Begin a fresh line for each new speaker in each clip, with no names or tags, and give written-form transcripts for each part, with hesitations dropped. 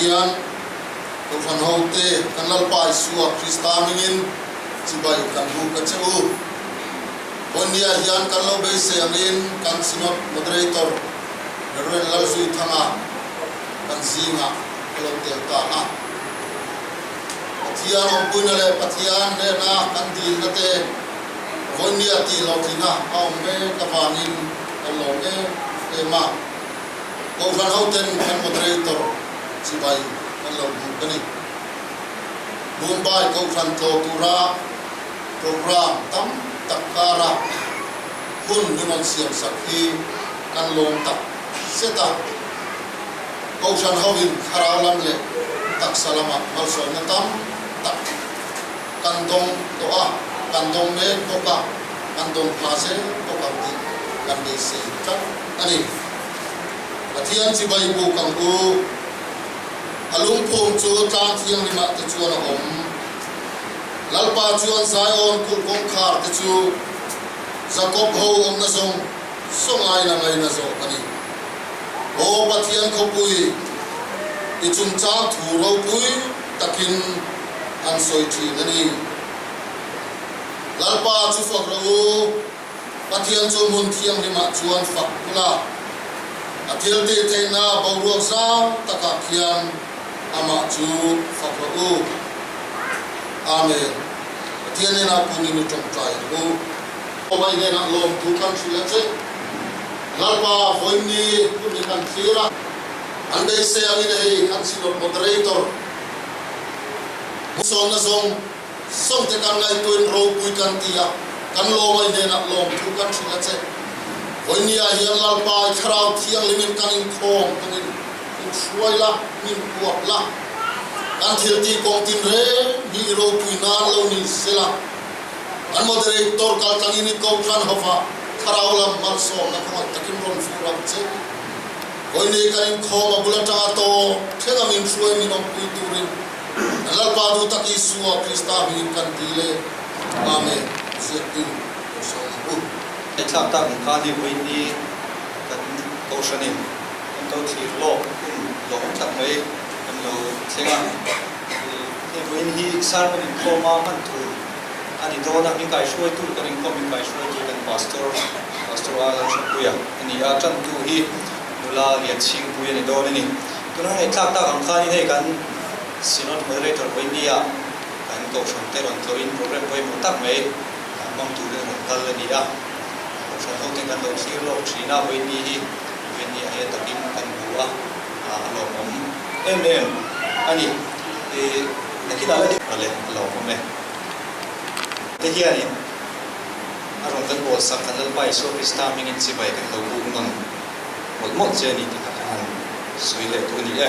hian Kohhran hote kan Lalpa Isua Krista hmingin chibai kan buk a che u. Vawinia hian kan lo beisei angin kan Synod Moderator Rev. Lalzuithanga kan zingah ka lo tel ta a. Pathian awmpuina leh Pathian hnena kan dilna te vawinia tih hlawhtlinga a awm mek avangin kan lawm em em a. Kohhran hoten kan moderator chibai kan lo buk a ni. Mumbai Kohhran tlawh tura program tam tak kara hun min rawn siamsak hi kan lawm tak zet a. Kohhran hoin thlarau lam leh taksa lamah malsawmna tam tak kan dawng tawh a, kan dawng mek bawk a, kan dawng pha zel bawk ang tih kan beisei tlat a ni. Pathian chibai buk ang u, a lungphum chu tlang thianghlimah te chuan a awm. Lalpa chuan Zion kulh kawngkhar te chu Jakob ho awmna zawng zawng aina ngaina zawk a ni. Aw Pathian khawpui, i chungchang thu ropui takin an sawi thin a ni. Lalpa chu fak rawh u, Pathian chu hmun thianghlimah chuan fak ula, a thil tih theihna boruak zau takah khian amah chu fak rawh u. Amen. Pathian hnenah punin i tawngtai ang u. Awmai hnenah lawmthu kan hrilh a che. Lalpa vawiin hun hi kan thlir a, an beisei angin hei kan Synod Moderator hmasawnna zawng zawng te kan ngaihtuahin ropui kan ti a, kan lawmai hnenah lawmthu kan hrilh a che. Vawiinniah hian Lalpa i Thlarau Thianghlimin kan inkhawm tungin min hruai la, min puak la, kan thiltih kawng tinreng hi i ropui nan lo ni sela. An moderator kal tlangin i Kohhran hova thlarau lam malsawmna khawngaih takin rawn fur ang che. Vawiinei kan inkhawm a bul atanga tawp thleng a min hruai min awmpui turin kan Lalpa duh tak Isua Krista hmingin kan dil e. Amen. Ziaktu Kawhsawm ang u.
Ngaihthlak tak ang khan hi vawiinni kan Kohhranin kan lo thlir lawk hun lawm tak mai kan lo thleng a. Hei vawiin hi sermon inkhawma hman tur a ni dawn a, min kaihruaitu kan inkhawm min kaihruaitu kan Pastor, Pastor A Lalhranpuia a ni a, tantu hi nula Lianchhingpui a ni dawn a ni. Tuna ngaihthlak tak ang khanin hei kan Synod Moderator vawinia kan Kohhran te rawn tlawhin program pawimawh tak mai hmang turin rawn kal a ni a, Kohhran ho te kan lo thlir lawk thin a, vawiin hi vawiin a he takin kan hmu a. A lawmawm em em a ni. I nakinah la ding le a lawmawm e. Te hianin a rawn kan bawl sak kan Lalpa Isua Krista hmingin chibai kan lo buk nawn mawlh mawlh che a ni tih kha ka han sawi leh duh a ni e.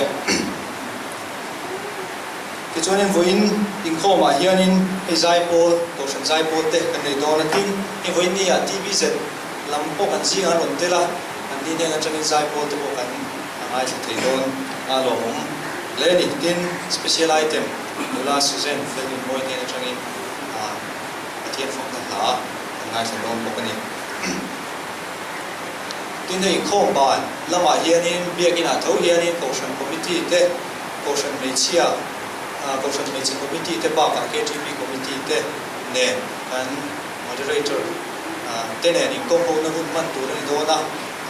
Tichuanin vawiin inkhawmah hianin hei zaipawl, Kohhran zaipawl te kan nei dawn a, tin hei vawiin ni ah TBZ lam pawh kan zingah an rawn tel a, an ni nen atangin zaipawl te pawh kan a ngaithla thei dawn a lawmawm hle a ni. Tin, special item nula Suzanne Felnunmawi hnen atangin Pathian fakna hla kan ngaithla dawn bawk a ni. Tin, hei inkhawm ban lamah hianin biakinah tho hianin Kohhran Committee te, Kohhran Hmeichhia, Kohhran Hmeichhe Committee te bakah KTP Committee te nen kan Moderator te nen inkawmhona hun hman tur a ni dawn a,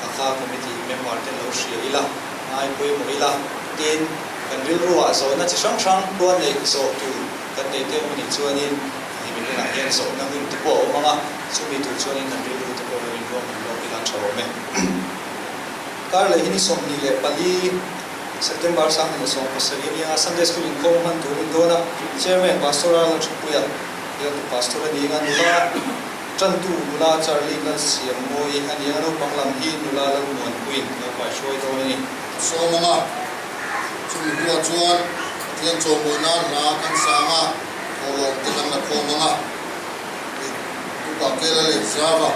a kha committee member ten lo hria ila, ngai pawimawh ila, tin kan rilruah zawhna chi hrang hrang khuan neih zawh tur kan nei te awm a nih chuanin hemi hunah hian zawhna hun te pawh a awm ang a, chumi tur chuanin kan rilru te pawh lo inruahman lawk ila a tha awm e. Kar leh hi ni 24 September 2017 a nia, Sunday School inkhawm hman tur a ni dawn a, Chairman Pastor Arnold Thupuia, Bialtu Pastor a ni ang a, nula Tantu nula Charlie Lalsiammawi a ni ang a, naupang lam hi nula Lalmuanpuiin lo kaihruai dawn a ni.
Sawm ang a, chumi hnuah chuan Pathian chawhmawih nan hla kan sang a, thawhlawm te kan la khawm ang a, tih Upa Kela leh Zava,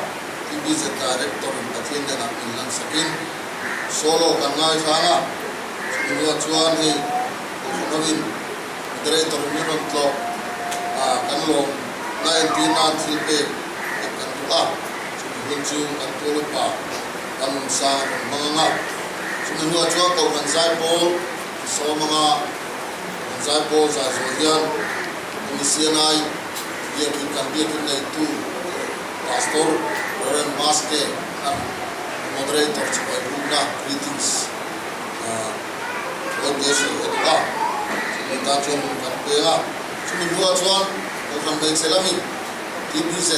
TBZ Director in Pathian hnenah min lansakin solo kan ngaithlang a, chumi hnuah chuan hei Kohhran hovin Moderator in min rawn tlawh a, kan lawm na entir nan thil pek pek kan duh a, chumi hun chu kan tual upa kan nun sang a rawn hmang ang a, chumi hnuah chuan Kohhran Zaipawl Sawm anga kan zaipawl zai zawh hian Commissionai biakin kan biakin neitu Pastor Rev. Maske an Moderator chibai bukna greetings Lord te sawi a duh a, chumi tan chuan hun kan peng a, chumi hnuah chuan Kohhran hmeichhe lamin TBZ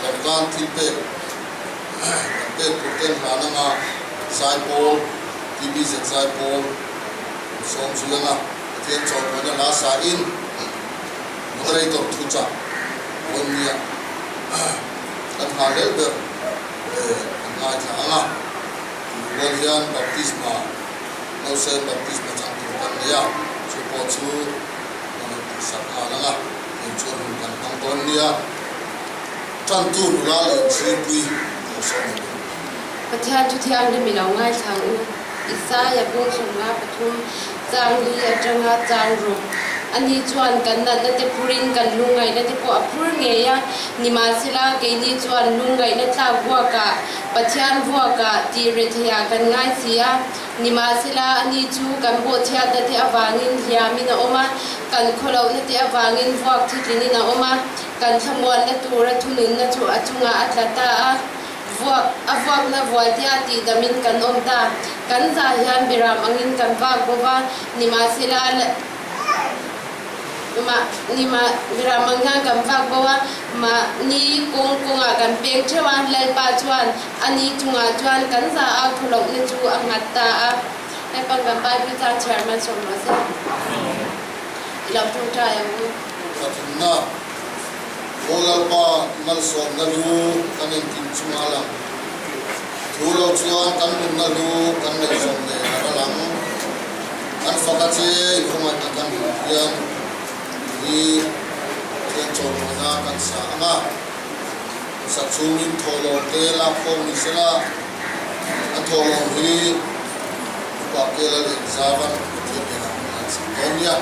lam tan thil pek kan pek tur ten hlan anga zaipawl TBZ zaipawl sawm zui anga Pathian chawhpuina hla sain Moderator thuchah vawnnia kan nghah lel ber kan ngaithla ang a, tih rual hian baptisma, nausen baptisma chang tur kan nei a, chu pawh chu kan rawn tihsak nghal ang a, heng chuan hun kan hmang dawn nia, tantu nula leh chhingpui tawh sawm ang u.
Pathian thu thianghlim i lo ngaithla ang u. Isaia 53 chang li atanga chang ruk Ani chuan kan natna te phurin kan lungngaihna te pawh a phur ngei a, nimahsela keini chuan lungngaihna tlak vuakah, Pathian vuakah tih re theiah kan ngai si a. Nimahsela ani chu kan bawhchhiatna te avangin hliamin a awm a, kan khawlohna te avangin vuak thitlinin a awm a, kan thlamuanna tura thununna chu a chungah a tla ta a. Vuak, a vuakna vualtea tihdamin kan awm ta. Kan za hian biram angin kan vak bawk a, nimahsela mah nima biram ang hian kan vak bawk a, mahni kawng kawngah kan peng theuh a, Lalpa chuan a ni chungah chuan kan za a khulohna chu a nghat ta a. Lalpa'n kan Bible chang chhiar hmansawm rawh se. I lo tawngtai ang u.
Pathumna. Aw Lalpa, malsawmna lu kan engkim chunga lang. Thu lo chuan kan nunna lu kan neih zawm leh a ral ang. Kan fak a che i khawngaihna kan hmuh hian i Pathian chawhmawina kan sa ang a. Sak chhungin thawhlawm te lak khawm ni sela, an thawhlawm hi upa Kela leh Zavan Pathian hnenah an chhim dawn nia.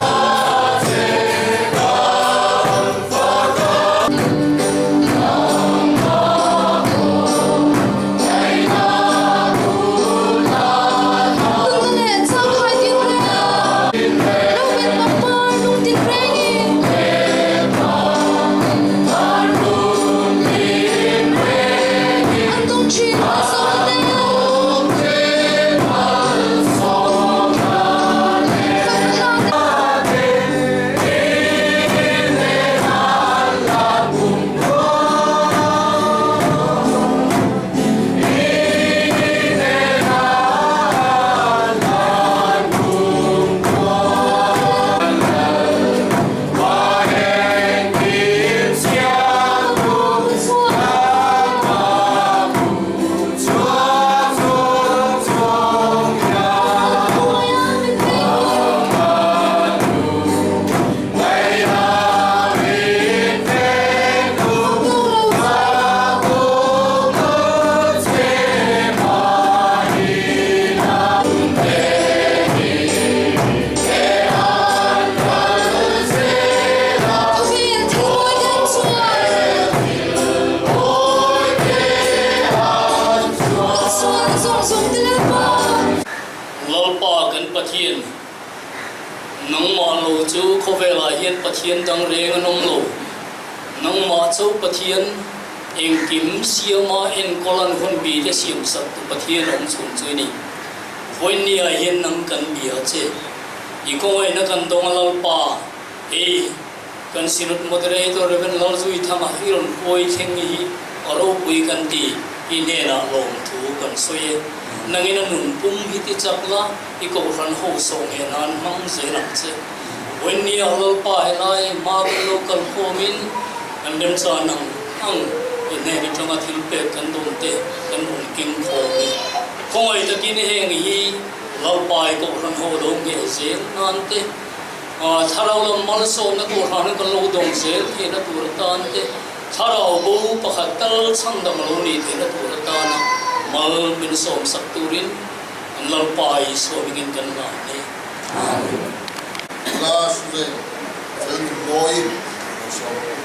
Lalpa kan Pathian, nangmah lo chu khawvelah hian Pathian dang reng an awm lo. Nangmah chauh Pathian, engkim siama enkawl an hun bite siamsak tu Pathian awm chhun chu i ni. Vawiinniah hian nang kan bia che. I kawngaihna kan dawng a Lalpa, hei kan Synod Moderator Rev. Lalzuithanga i rawn huai thleng hi a ropui kan ti, i hnenah lawmthu kan sawi e. Nangin a nun pum hi ti chak la, i kohhran ho sawh ngheh nan hmang zel ang che. Vawiinniah Lalpa helai hma kan lo kal khawmin kan remchan ang ang i hnen atanga thil pek kan dawn te kan rawn keng khawm e. Khawngaih takin heng hi Lalpai Kohhran ho lo ngheh zel nan te, Thlarau lam malsawmna Kohhran kan lo dawng zel theihna tur atan te, Thlarau bo pakhat tal chhandam lo nih theihna tur atana mal min sawmsak turin an Lalpai suamingin kan nghah hle.
Amen. Hla hre fel nun mawiin lo sawm ang u.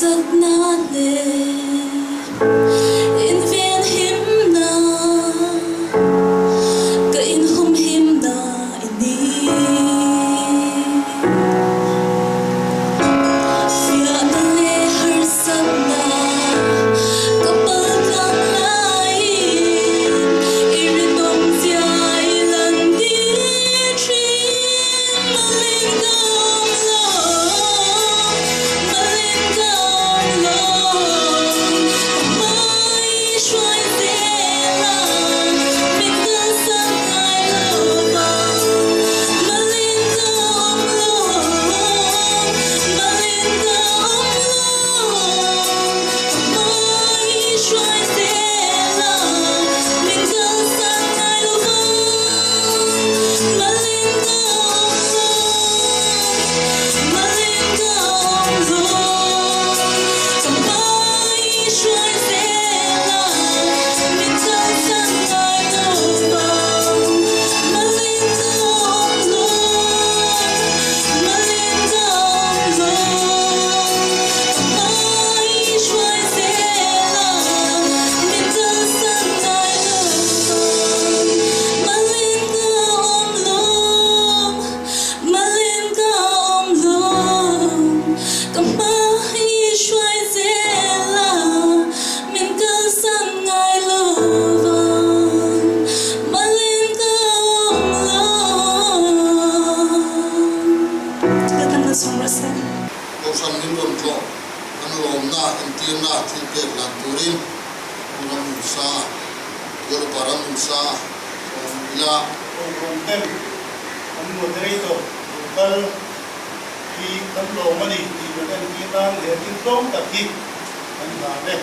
Harsatna leh invenhimna, ka inhumhimna i ni. Fiahna leh harsatna ka paltlang laiin, i rinawmzia i lan tir thin. Malin ka awm lo, malin ka awm lo, ka hmai i hruai zel a, min kalsan ngai lo vang. Malin ka awm lo, malin ka awm lo, ka hmai i hruai zel a, min kalsan ngai lo vang. Malin ka awm lo, malin ka awm lo, ka hmai i hruai zel a, min kalsan ngai lo vang. Malin ka awm lo, malin ka awm lo, ka hmai i hruai zel a, min kalsan ngai lo vang. Malin ka awm lo, malin ka awm lo, ka hmai i hruai zel a, min kalsan ngai lo vang. Malin ka awm lo.
Ka tan sawm rawh se.
Kohhran min rawn tlawh kan lawmna entirna thil pek lan turin Pu Ramnunsa, Tualupa Ramnunsa sawm ila.
Kohhran ten kan moderator lo kal hi kan lawm a ni tih kan entir nan he thil tlawm tak hi kan hlan e.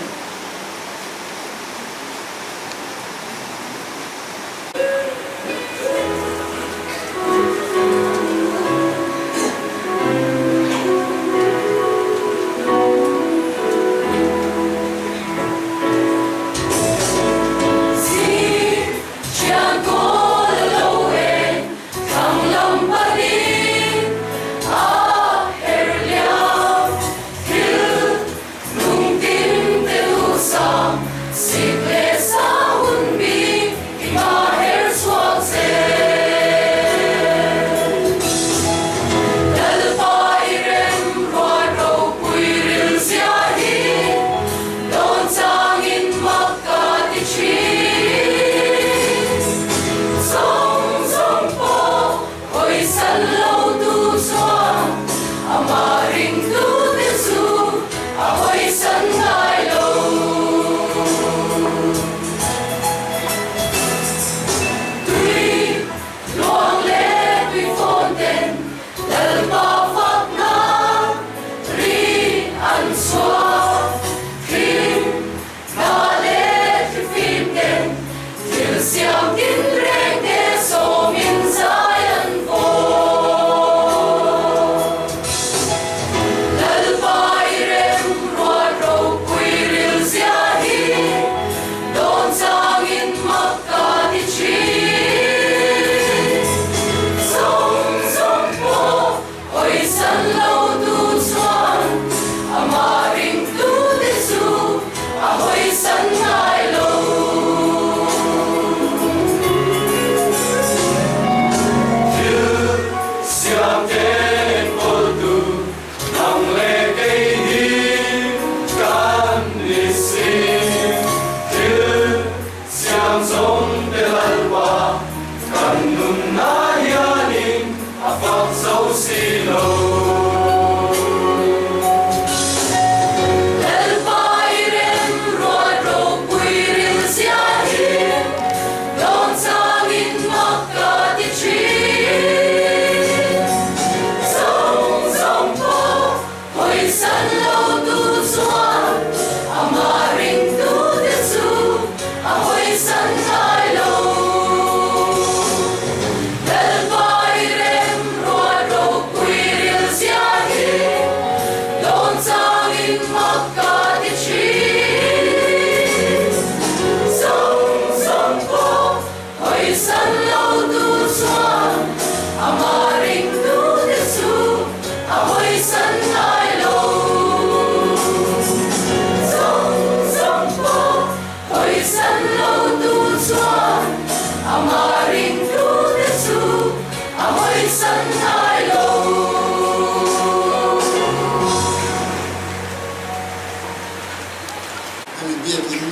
Hemi biakin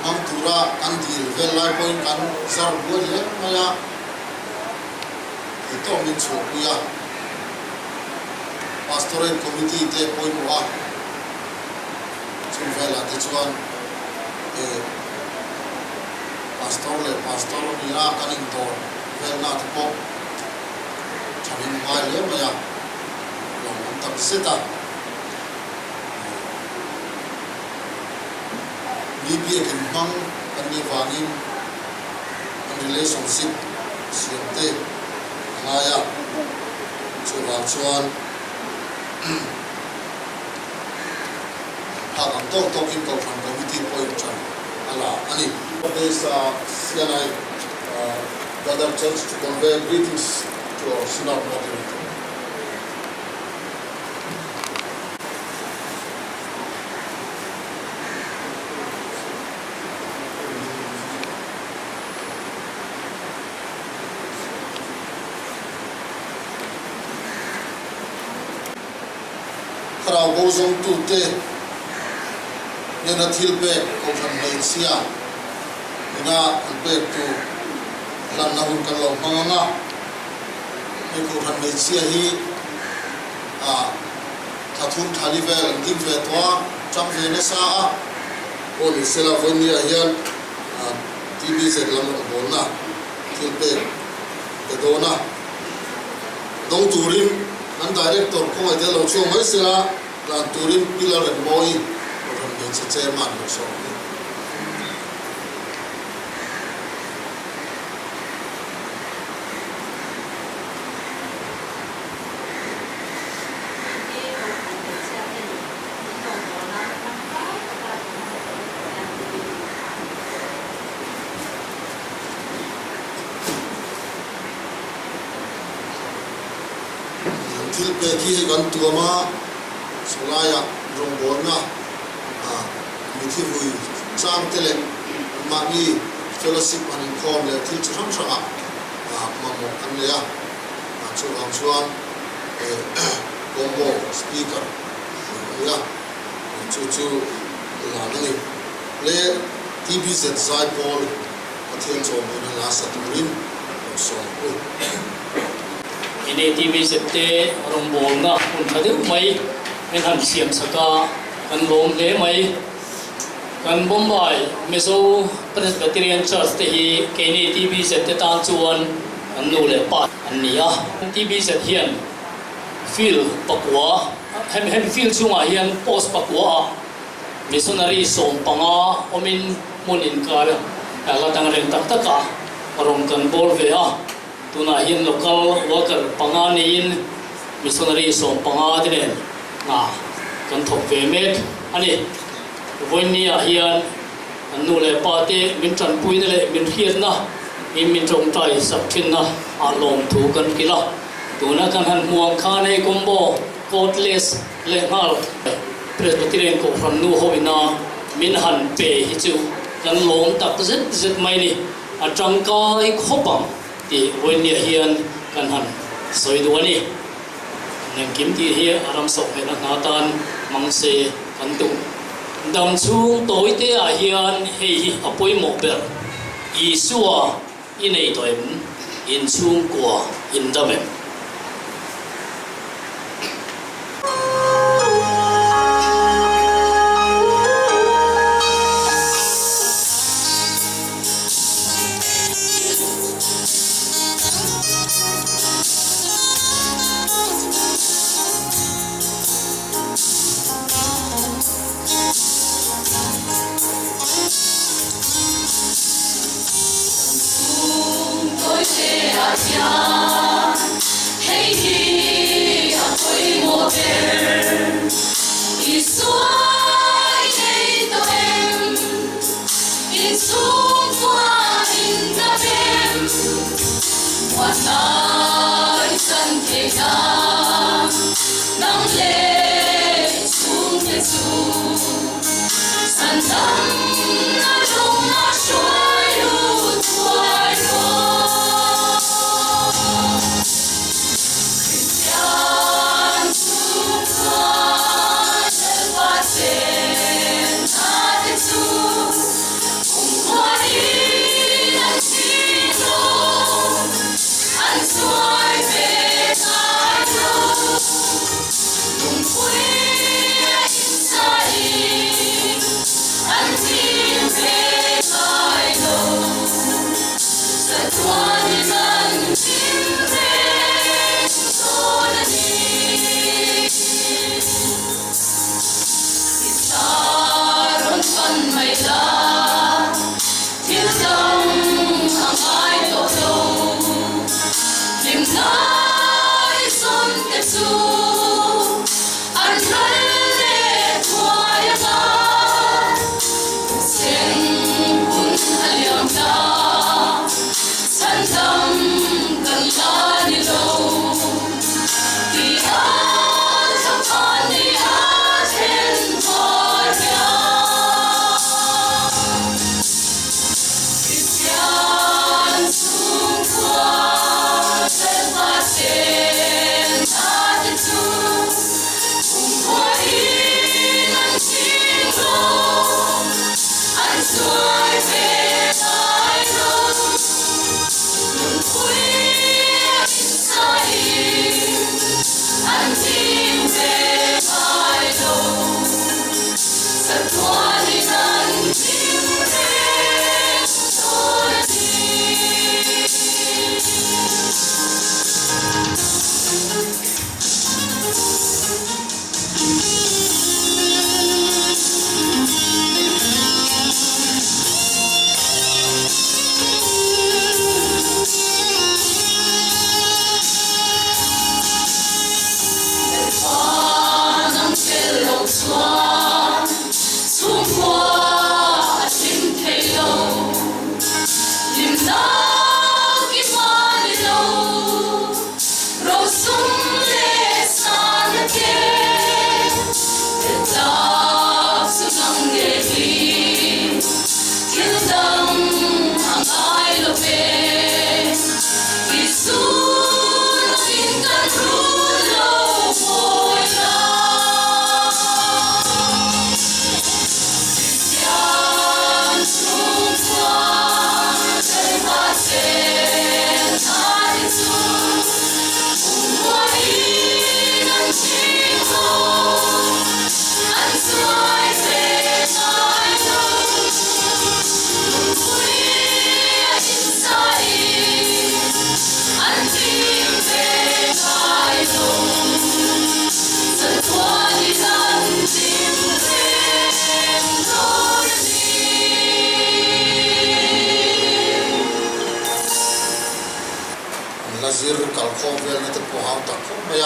hmang tura kan dil vel lai pawhin kan zar buai hle mai a, tih tawk min chhuahpui a. Pastorate Committee te pawimawh a, chung velah te chuan eh Pastor leh Pastor nia kan indawr velna te pawh thamin ngai hle mai a, lawmawm tak zet a. Mi biakin hmang kan nih vangin an relationship siam te a ngai a, chuvang chuan phak ang tawk tawkin Kohhran Committee pawhin ṭan a la a ni. This CNI Brother Church to convey greetings to our Synod Moderator. Thlarau bo zawngtute nena thil pek Kohhran hmeichhia ina an pek tu hlanna hun kan lo hmang ang a. Hei Kohhran hmeichhia hi a thla thum thla li vel an ding ve tawh a, chang ve nasa a. Aw ni sela vawinia hian TBZ lam rawngbawlna thil pek pe dawn a, dawng turin an Director khawngaih tel lo chhuak mai sela tlan turin Pilar Remmawii Kohhran hmeichhe chairman lo sawm a ni. Thil pek hi hei kan tuam a, sawlaiah rawngbawlna mithi vui chang te leh anmahni fellowship an inkhawm leh thil chi hrang hrangah mamawh an nei a, chuvang chuan combo speaker a ni a, chu chu lan a ni. Le TBZ Zaipawl Pathian chawhmehna la sa turin rawn sawm u.
Ine TBZ te rawngbawlna hun tha deuh mai min han siam sak a, kan lawm hle mai. Kan Bombay Mizo Presbyterian Church te hi keini TBZ te tan chuan kan nu leh pa an ni a. TBZ hian field pakua, hemi hemi field chhungah hian post pakua ah Missionary 15 awmin hmun inkar la dang reng tak takah rawn kan bawl ve a, tunah hian local worker panga neiin missionary 15 te nen hna kan thawk ve mek a ni. Vawiinniah hian kan nu leh pa te min tanpuina leh min hriatna in min tawngtai sak thinna ah lawmthu kan kil a, tuna kan han hmu ang khan hei combo cordless leh nghal Presbyterian Kohhran nu ho ina min han pe hi chu kan lawm tak zet zet mai ni, a tangkai khawp ang tih vawiinniah hian kan han sawi duh a ni. Engkim tih hi a ram sawh hmehna hna tan hmang se kan duh. Dam chhung tawi te ah hian hei hi a pawimawh ber, Isua i nei tawh em? Inchhungkua in dam em?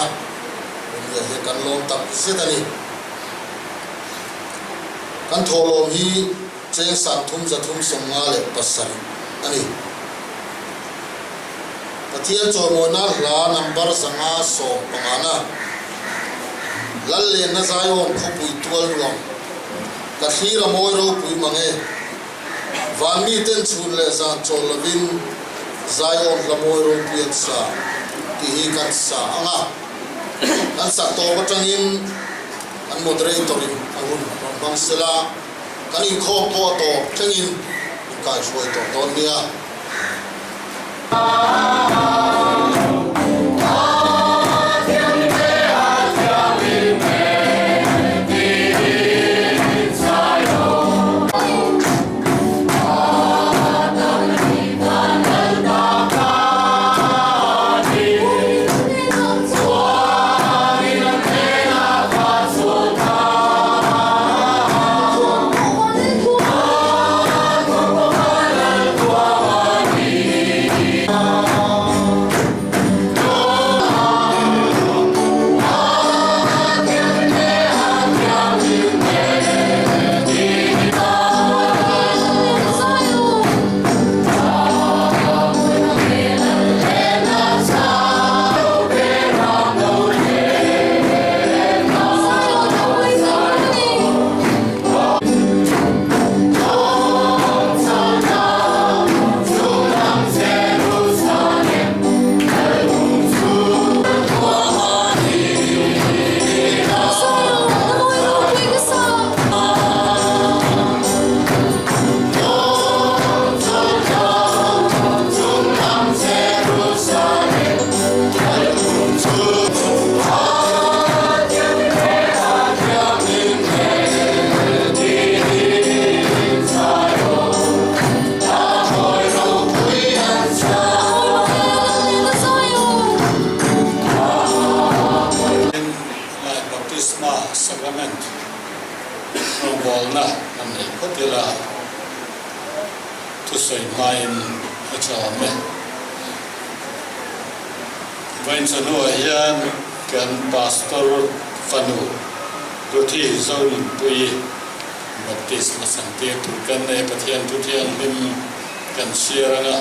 Awmzia hian kan lawm tak zet a ni. Kan thawhlawm hi cheng 3357 a ni. Pathian chawimawina hla number 515 na Lallenna Zion khawpui tual ruang ka thlir a mawi ropui mang e. Van miten chhun leh zan chawl lovin Zion hla mawi ropui an sa tih hi kan sa ang a. Kan sak tawp atangin an moderator in a hun rawn hmang sela kan inkhawm pawh a tawp thlengin min kaihruai tawh dawn nia.
Lai Baptisma Sacrament rawngbawlna an neih phawt ila thusawi hmain a chawm e. Vawiin chawhnuah hian kan Pastor fanu Ruthi Zonunpuii Baptisma santir tur kan nei a, Pathian thu thianghlim kan chhiar anga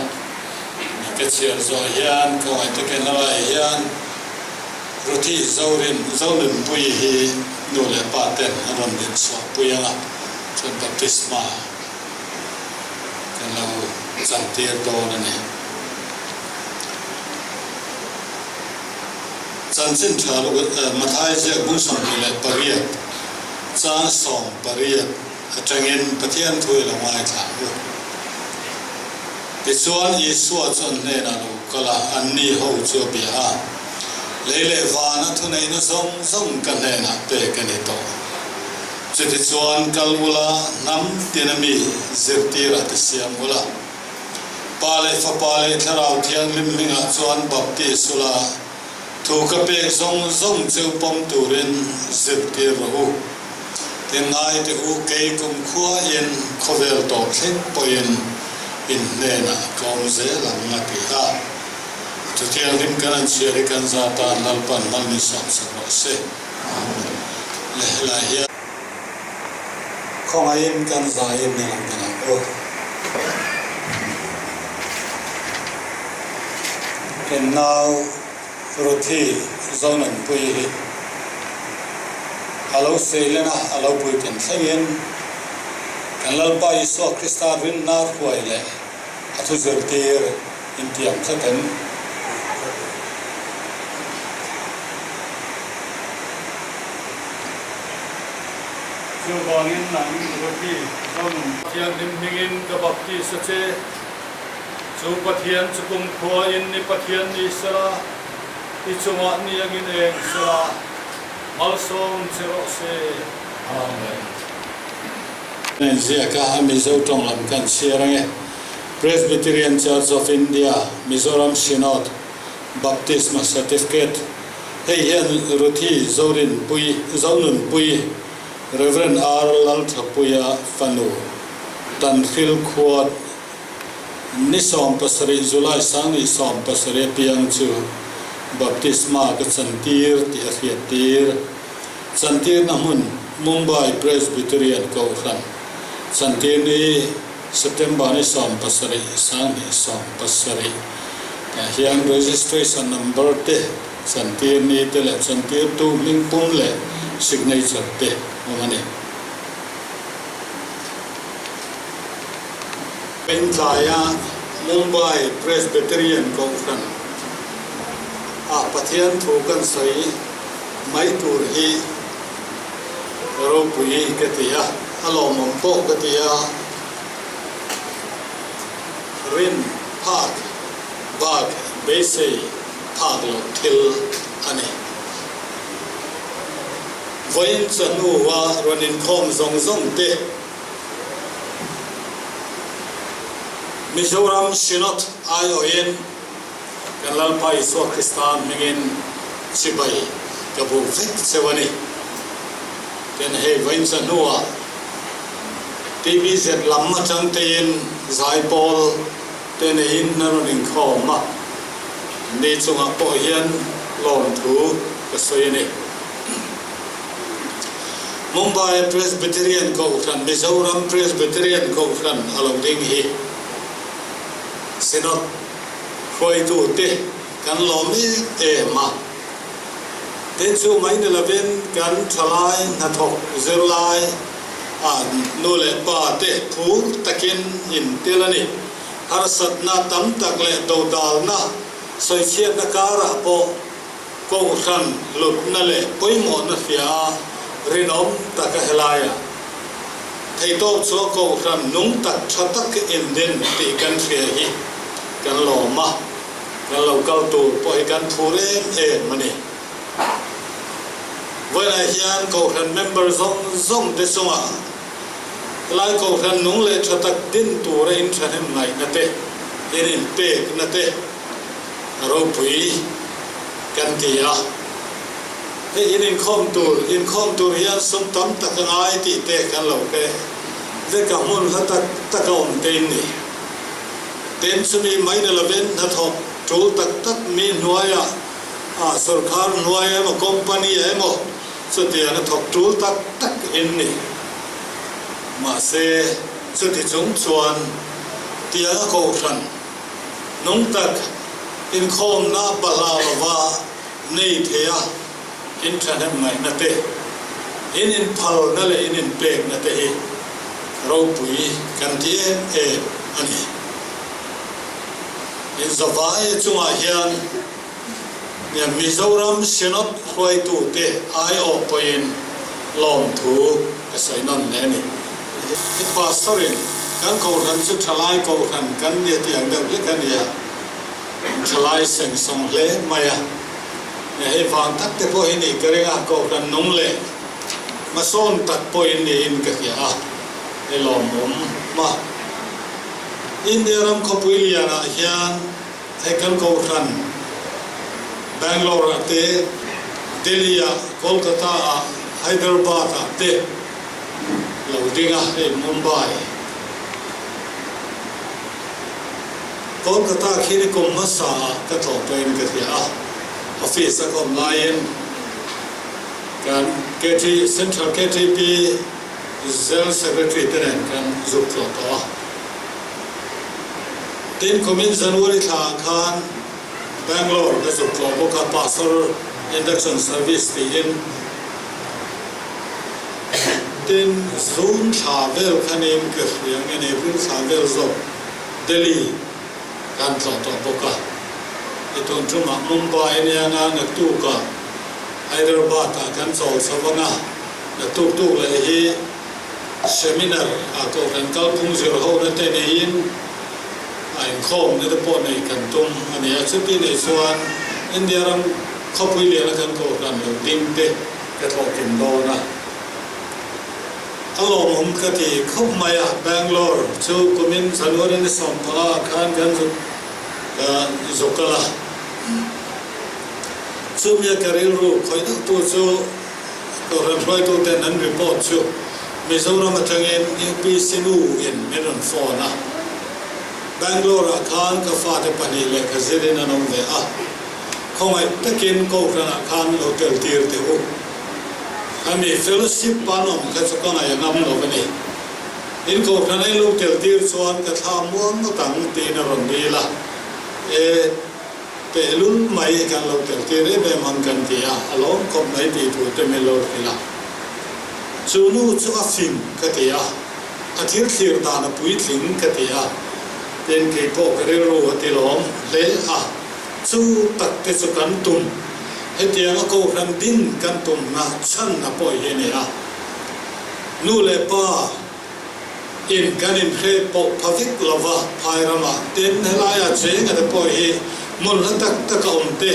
ka chhiar zawh hian khawngaih takin helaiah hian Ruthi Zorin Zonunpuii hi nu leh pa ten an rawn din chhuah pui anga chuan Baptisma kan lo chantir dawn a ni. Chanchin tha Mathai ziak bung 28 chang 18 atangin Pathian thu i lo ngaithla ang u. Tichuan Isua chu an hnenah lo kal a, anni ho chu a bia a, Lei leh vana thuneihna zawng zawng ka hnenah pek a ni tawh. Chutichuan kal ula hnam tina mi zirtirah ti siam ula, Pa leh Fapa leh Thlarau Thianghlim hmingah chuan baptis ula, thu ka pek zawng zawng cheu pawm turin zirtir rawh u. Tin ngai teh u, kei kumkhuain khawvel tawp thleng pawhin in hnenah ka awm zel ang, a ti a. Thu thianghlim kan an chhiar hi kan za tan Lalpan mal min sawmsak rawh se. Amen. Le helai hian. Khawngaihin kan zaiin a lang ta ang u. Kan nau Ruthi Zonunpuii hi a lo seilen a, a lo puitlin thlengin kan Lalpa Isua Krista rinna hruai leh a thu zirtir intiam tlat em?
Chuvangin nang Ruthi Zonun. Thianghlim hmingin ka baptis a che. Chu Pathian chu kumkhuain i Pathian ni sela, i chungah ni angin eng sela, malsawm che rawh se.
Amen. Nen ziaka a Mizo tawng lam kan chhiar ange. Presbyterian Church of India, Mizoram Synod, Baptisma Certificate, Hei hian Ruthi Zorinpui, Zonunpui, Rev. R. Lalthapuia fanu, Tanhril khua ni 17 July 2017 piang chu Baptisma ka chantir tih a hriattir. Chantirna hmun Mumbai Presbyterian Kohhran chantir ni September ni 17, 2017 tah hian registration number te, chantir ni te leh chantirtu hming pum leh signature te awm a ni. Pengtlaia Mumbai Presbyterian Kohhran ah Pathian thu kan sawi mai tur hi ropui ka ti a, a lawmawm pawh ka ti a, rin phak bak beisei phak loh thil a ni. Vawiin chawhnu-a rawn inkhawm zawng zawng te Mizoram Synod aiawhin kan Lalpa Isua Krista hmingin chibai ka buk vek cheu a ni. Ten hei vawiin chawhnu-ah TBZ lam atang tein zaipawl te neiin a rawn inkhawm a, ni chungah pawh hian lawmthu ka sawi a ni. Mumbai Presbyterian Kohhran, Mizoram Presbyterian Kohhran a lo ding hi Synod hruaitute kan lawm em em a. Tin chu mai ni lovin kan thalai hnathawk zirlai ah nu leh pa te phur takin in tel a ni. Harsatna tam tak leh dodalna sawichhiatna karah pawh Kohhran hlutna leh pawimawhna hria a rinawm taka helaia theihtawp chu a kohhran nung tak tha tak indin tih kan hria hi kan lawm a, kan lo kal tur pawh hi kan phur em em a ni. Vawiinah hian kohhran member zawng zawng te chungah helai kohhran nung leh tha tak din tura inthahnem ngaihna te, in inpekna te, A ropui kan ti a, hei in inkhawm tur, inkhawm tur hian sum tam tak a ngai tih te kan lo hre vek a, hmun hla tak tak a awm te in ni. Tin, chumi mai ni lovin hnathawk tul tak tak mi hnuaiah, ah sorkar hnuai emaw company emaw chutiang a thawk tul tak tak in ni. Mahse, chuti chung chuan tiang a kohhran. Nung tak inkhawmna bahla lova nei thei a, in thahnem ngaihna te, in inphalna leh in inpekna te hi ropui kan ti em em a ni. In zavai chungah hian Mizoram Synod hruaitute aiawh pawhin lawmthu ka sawi nawn hle a ni. He Pastor-in kan kohhran chu thalai kohhran kan nia tih ang deuh hlek a nia, thalai seng sawng hle mai a, hei vang tak te pawh hi nih ka ring a, kohhran nung leh hmasawn tak pawhin niin ka hria a, hei lawmawm a. India ram khawpui lianah hian Hei kan kohhran Bangalore ah te, Delhi ah, Kolkata ah, Hyderabad ah te lo ding a, hei Mumbai. Kolkata khi ni kum hmasa ah ka tlawh pawhin ka hria a, office a ka awm laiin kan KT, Central KTP General Secretary te nen kan zuk tlawh tawh a. Tin, kumin January thlaah khan Bangalore ka zuk tlawh bawk a, Pastor Induction Service tiin. Tin, June thla vel khanin ka hria nge ni, April thla vel zawk Delhi kan tlawh tawh bawk a. I tun tumah Mumbai ania nga naktukah Hyderabad-ah kan chawl chho ang a, naktuk tuk leh hi Seminar ah kohhran kalphung zir hona te neiin a inkhawmna te pawh neih kan tum a ni a, chuti nei chuan India ram khawpui liana kan kohhran lo ding te ka thlawhkim dawn a, a lawmawm ka ti khawp mai a, Bangalore chu kumin January ni 15 ah khan kan zuk zuk kal a, chumi a ka rilru khawih deuh tu chu. Kohhran hruaituten an report chu Mizoram atangin UPC nu in min rawn phone a. Bangalore ah khan ka fate pahnih lehkha zirin an awm ve a. Khawngaih takin Kohhranah khan lo tel tir teh u. Khami fellowship pan awm kha chu ka ngaih a ngam lo a ni. In Kohhran a in lo tel tir chuan ka thla muang ngawt ang tiin a rawn dil a. E, tehlul mai kan lo tel tir em em ang kan ti a, a lawm khawp mai tih thu te min lo hrilh a. Chu nu chu a fing ka ti a, a thil thlir dan a puitling ka ti a, tin keipawh ka rilru a ti lawm hle a. Chu tak te chu kan tum. Hetianga Kohhran din kan tumna chhanna pawh hi a ni a. Nu leh pa in kan inhre pawh pha vek lova phai ramah tin helaia chenga te pawh hi hmun hla tak taka awm te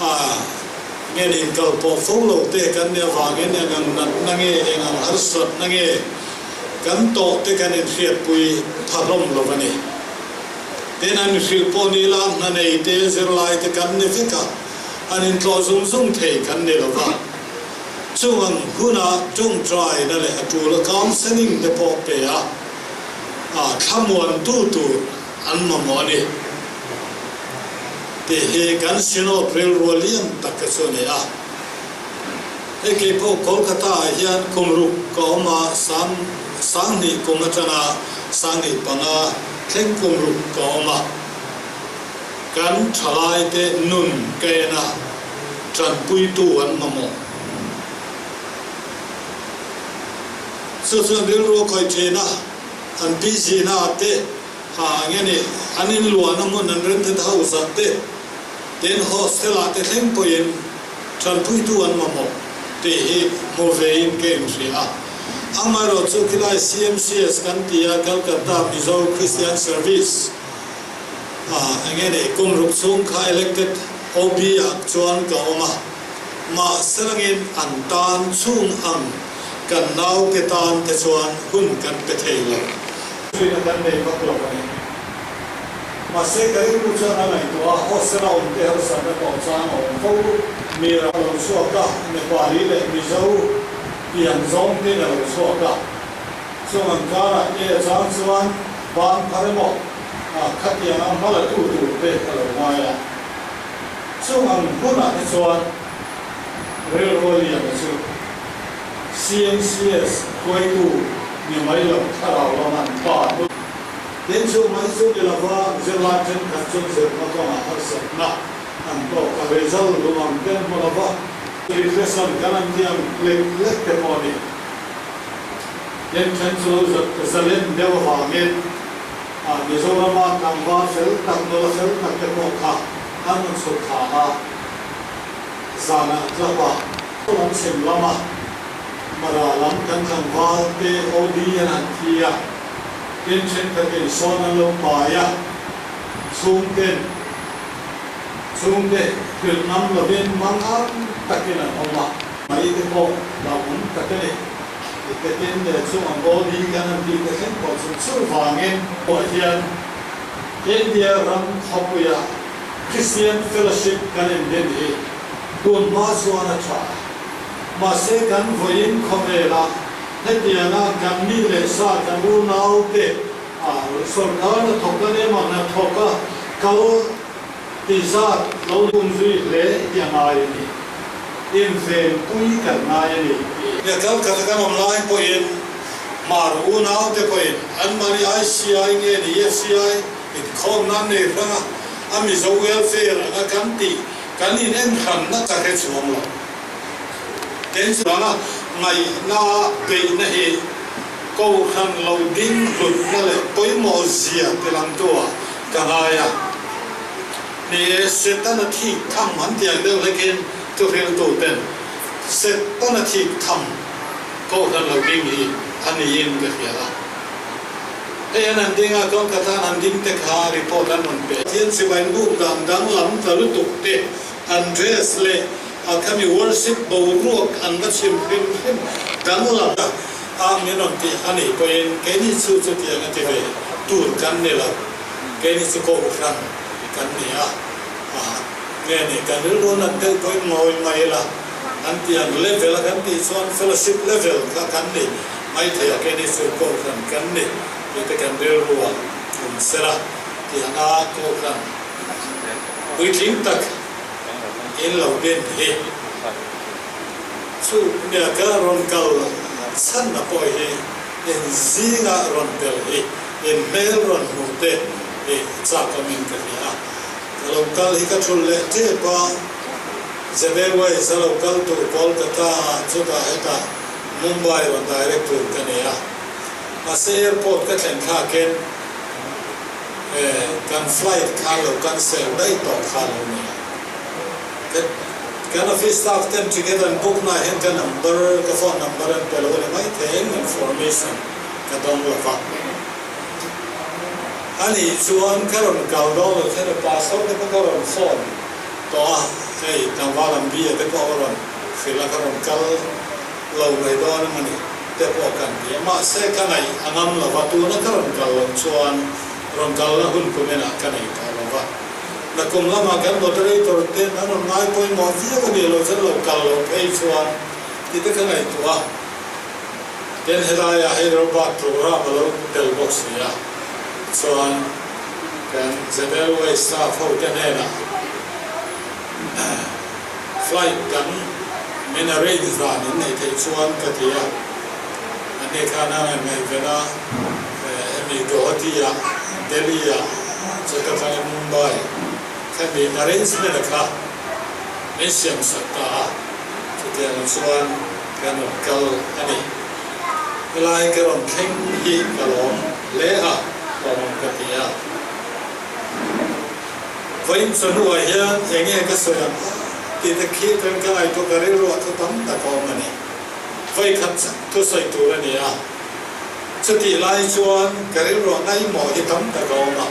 a ngen inkal pawh fo lo te kan nih avangin eng ang natna nge eng ang harsatna nge kan tawh te kan inhriatpui pha hlawm lo a ni. Tin, an hrilh pawh ni la, hna nei te, zirlai te kan ni vek a, an intlawh zung zung thei kan ni lo va. Chung ang huna tawngtaina leh a tul a counselling te pawh pe a, a thlamuantu tur an mamawh a ni tih hi kan Synod rilrua lian tak te chu a ni a. Hei kei pawh Kolkata ah hian kum ruk ka awm a, sang 2000 kum atanga 2005 thleng kum ruk ka awm a. Kan thalaite nun ka en a, tanpuitu an mamawh. Chu chuan rilru a khawih thin a, an busy na ah te, ha nge ni, an inluahna hmun an rented house ah te, tin hostel ah te thleng pawhin Tanpuitu an mamawh tih hi hmu vein ka inhria a. Amaherawh chu khilai CMCS kan ti a, Calcutta Mizo Christian Service ah eng nge ni kum ruk chhung kha elected OB ah chuan ka awm a. Mahse langin an tan chhung ang kan naute tan te chuan hun kan pe thei lo. Thuina kan nei vak lo a ni. Mahse ka rilru chuan a ngaihtuah a, hostel a awm te harsatna tawh chang a awm fo. Mi a lo chhuak a, Nepali leh Mizo pian zawng tein a lo chhuak a. Chung an karah e a chang chuan ban phar emaw khatiang a hma la tu tur te a lo ngai a. Chung ang hunah te chuan rilru a lian a chu CMCS hruaitu ni mai lo thlarau lam an pa. Tin, chu mai chu ni lova zirlai thenkhat chuan zirna kawngah harsatna an tawk a, result duh ang te an hmu lova, depression kan an tih ang lek lek te pawh a ni. Tin, then chu lo zalen deuh avangin Mizorama tlangval fel tak, nula fel tak te pawh kha an rawn chhuk thla a, zanah tlapa lam chhim lama Mara lam kan tlangval te OD an han thi a. Tin, thenkhatin sawn an lo pai a, chhungten chhungte hrilh ngam lovin mangang takin an awm a. Mai te pawh hlauhawm tak a ni. Tite tin leh chung ang body kan han tih te thleng pawh chu chuvangin pawh hian India ram khawpuia Christian Fellowship kan indin hi tun hma chuan a tha a. Mahse kan vawiin khawvela Hetianga kan mi leh sa kan unaute sawrkar na thawk a nem a, hna thawk a kal tih zat lo dun zui hle hi a ngai a ni. Invenpui kan ngai a ni. Nia kal khat a kan awm lai pawhin Hmar unaute pawhin anmahni ICI nge ni FCI inkhawm nan nei hrang a, a Mizo welfare anga kan tih kan inenhranna ka hre chuang lo. Tin, chuvanga ngaihna beihna hi Kohhran lo ding hlutna leh pawimawh zia ti langtu-ah ka ngai a. Ni e, Setana thik tham an tih ang deuh hlekin thuhriltuten Setana thik tham Kohhran lo ding hi a niin ka hria a. Hei an han ding a, Kolkata an han ding te kha report an rawn pe. Pathian sipai buk dan danglam ta lutuk te an dress leh a khami worship boruak an va chhim hrim hrim danglam a a min rawn tih a nih pawhin keini chu chutiang a ti ve tur kan ni lo, keini chu kohhran kan ni a, nge ni kan rilru nat deuh pawhin ngawi mai ila an ti ang level a kan tih chuan fellowship level kha kan ni maithei a keini chu kohhran kan ni tih te kan rilru ah awm sela tih anga kohhran puitling tak. in lo din hi. Chu nia ka rawn kal chhanna pawh hi in zinga rawn tel hi in hmel rawn hmuh te hi chak awmin ka hria a. Ka lo kal hi ka thul leh tep a, Zebeways a lo kal tur Kolkata ah chutah hetah Mumbai rawn direct tur ka nei a. Mahse airport ka thlen thlakin kan flight kha lo cancel daih tawh kha lo ni a. Ka kan office staff ten ticket an book na hian ka number, ka phone number an pe lo a ni maithei eng information ka dawng lo va. A nih chuan ka rawn kal dawn lo thlen a, pastor te pawh ka rawn phone tawh a, hei tlangval an bia te pawh ka rawn hrilh a, ka rawn kal lo mai dawn emaw ni te pawh kan ti a, mahse ka ngaih a ngam lo va, tuna ka rawn kal loh chuan rawn kalna hun kuminah ka nei tawh lo va, nakum lamah kan moderator ten an rawn ngai pawimawh viau a nih loh chuan lo kal loh phei chuan tih te ka ngaihtuah a. Tin helaiah Hyderabad program a lo tel bawk si a, chuan kan ZLY staff ho te hnenah flight dang min arrange dan in neih theih chuan ka ti a, anni khan a rawn ngaihven a, hemi Guwahati ah, Delhi ah, chuta tangin Mumbai khami arrangement a kha min siam sak ta a, chutiang chuan Kan rawn kal a ni. Helai ka rawn thleng hi ka lawm hle a, lawmawm ka ti a. Vawiin chawhnuah hian eng nge ka sawi ang tih te khi kan ka ngaihtuah ka rilruah thu tam tak a awm a ni. Vawikhat thu sawi tur a ni a, chutih lai chuan ka rilruah ngaihmawh hi tam tak a awm a.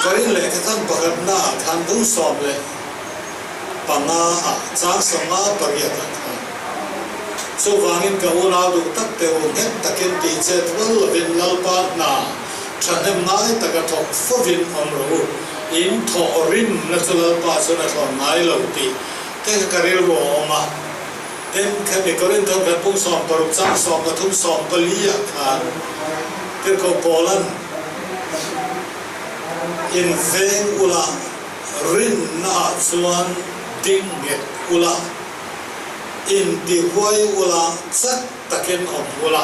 Ka rin leh ka than pakhatnaah khan bung sawm leh panga ah chang 58 ah khan. Chuvangin ka unau duh tak te u nghet takin tih chet rual lovin Lalpa hna thahnem ngai taka thawk fovin awm rawh u, in thawh rimna chu Lalpa chuan a thlawn ngai lo tih te kha ka rilru a awm a. Tin, khemi Korinthon khat pung 60 chang 13 14 ah khan Tirhkoh Paula'n in veng ula, Rinnaah chuan ding nghet ula, intihuai ula, chak takin awm ula.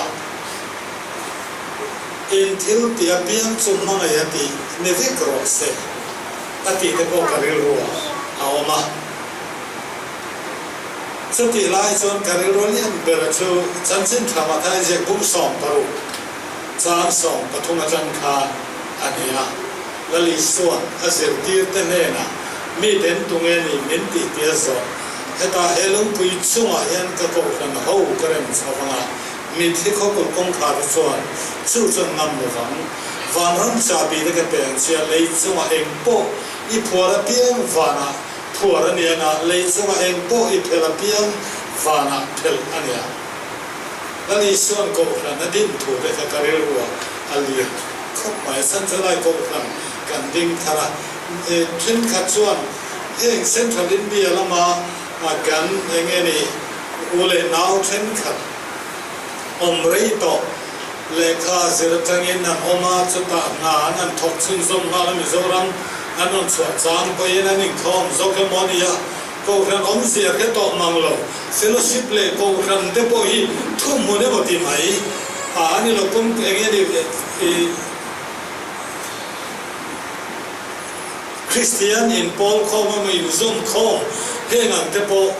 In thil tih apiang chu hmangaih a tih ni vek rawh se, a tih te pawh ka rilru ah a awm a. Chutih lai chuan ka rilru lian ber chu chanchin tha Mathai ziak bung 60 chang 13 atang khan a ni a. Lal Isua'n a zirtirte hnenah, Mi den tunge ni min tih tia zawh, hetah he lungpui chungah hian ka kohhran ho ka rem chho vang a, mitthi khawkulh kawngkhar te chuan chu chuan ngam lo vang. Vanram chabi te ka pe ang chia, lei chungah eng pawh i phuar apiang vanah phuar a ni ang a, lei chungah eng pawh i phelh apiang vanah phelh a ni ang. Lal Isua'n kohhran a din thu te kha ka rilruah a lian. Khawp mai, Central ai kohhran kan ding thar a, thenkhat chuan heng Central India lama kan eng nge ni u leh nau thenkhat awm rei tawh lehkha zir atangin an awm a, chutah hna an han thawk chhunzawm nghal a, Mizoram an rawn chhuah chang pawhin an inkhawm zawk emaw a ni a, kohhran awmzia hre tawh mang lo, fellowship leh kohhran te pawh hi thuhmun emaw ti mai a ni lo, kawng eng nge ni. I Kristian inpawl khawm emaw inzawm khawm heng ang te pawh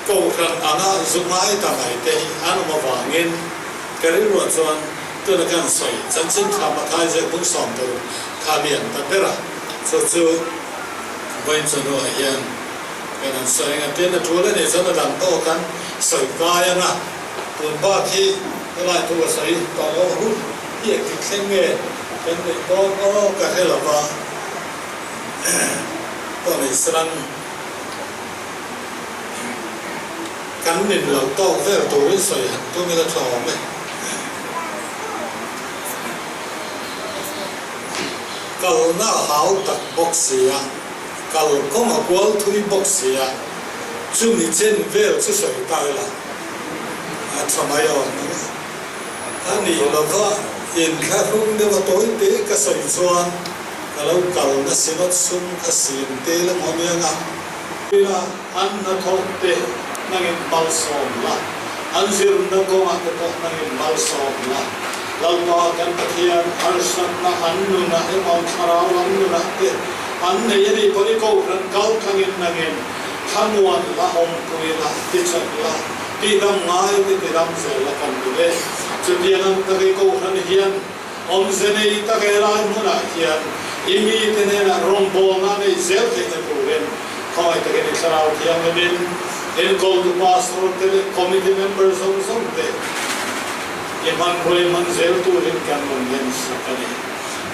Kohhran anga zu ngai ta mai te hi an awm avangin ka rilruah chuan tuna kan sawi chanchin tha Mathai ziak bung 60 kha lian ta ber a, chu chu vawiin chawhnuah hian kan han sawi ang a, tin a tul a nih chuan a dang pawh kan sawi kai ang a. Tun bak hi helai thu ka sawi tawh lo hun hi engtik thleng nge kan neih dawn aw ka hre lo va, pawh nei salang kan nin lo tawk vel turin sawi han tum ila tha awm e. Kalna a hau tak bawk sia, kal kawng a kual thui bawk sia, chumi chen vel chu sawi ta ila. A tha mai awm ang a. A nih lova inthlahrung deuh a tawi te ka sawi chuan Ka lo kalna Synod sum kha siam tel emaw nia nga.
Ila an hnathawk te nangin malsawm la, an zirna kawngah te pawh nangin malsawm la. Lalpa kan Pathian, harsatna an nunah emaw thlarau lam nunah te an nei a nih pawh i kohhran kal tlangin nangin thlamuan la, awmpui la, tichak la, tihdam ngai te tidam zel la kan duh e. Chutiang ang tak i kohhran hian Awmze nei tak he lai hmunah hian i mite hnenah rawngbawlna a neih zel theihna turin khawngaih takin i thlarau thianghlimin enkawltu pastor te leh committee member zawng zawng te i hmanrua i hman zel turin kan rawn ngen sak a ni.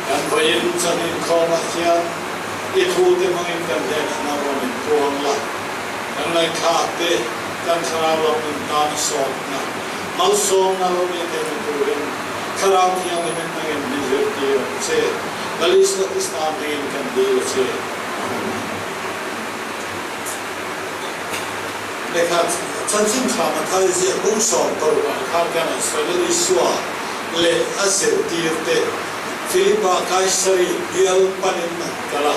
Kan vawiin chan inkhawmah hian i thute hmangin kan hnenah na rawn inpuang la, kan ngaihthlak te kan thlarau lam nun tana sawtna malsawmna lo ni theihna turin Thlarau Thianghlimin nangin min zirtir ang che, Lal Isua Krista hmingin kan dil a che. Amen. Lehkha chanchin tha Mathai ziah bung 16 ah khan kan an sawi Lal Isua leh a zirtirte Philipa Kaisari bial panin an kal a,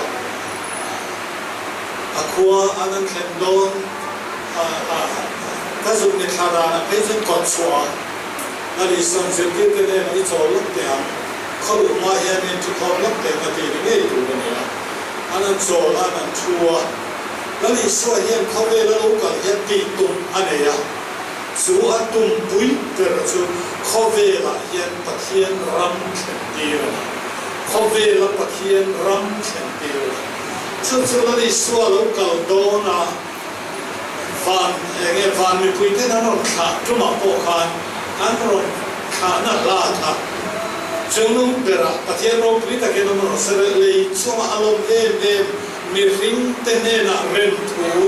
a khua an an thlen dawn ka zuk ni thla danah phei chuan kawtchhuah ah Lal Isua'n zirtirte hnenah i chawl lawk teh ang, khawluh hma hian in thukhawm lawk teh ang a tih ni ngei tur a ni a. An an chawl a, an an thu a. Lal Isua hian khawvela lo kal hian tih tum a nei a. Chu a tum pui ber chu khawvelah hian Pathian ram thlen tir a ni. Khawvela Pathian ram thlen tir a ni. Chu chu Lal Isua lo kal dawn a. Van enge van mipui ten an rawn thlah tumah pawh khan an rawn thlahna hla kha chungnung berah Pathian ropui takin awm rawh se lei chunga a lawm em em mihring te hnenah rem thu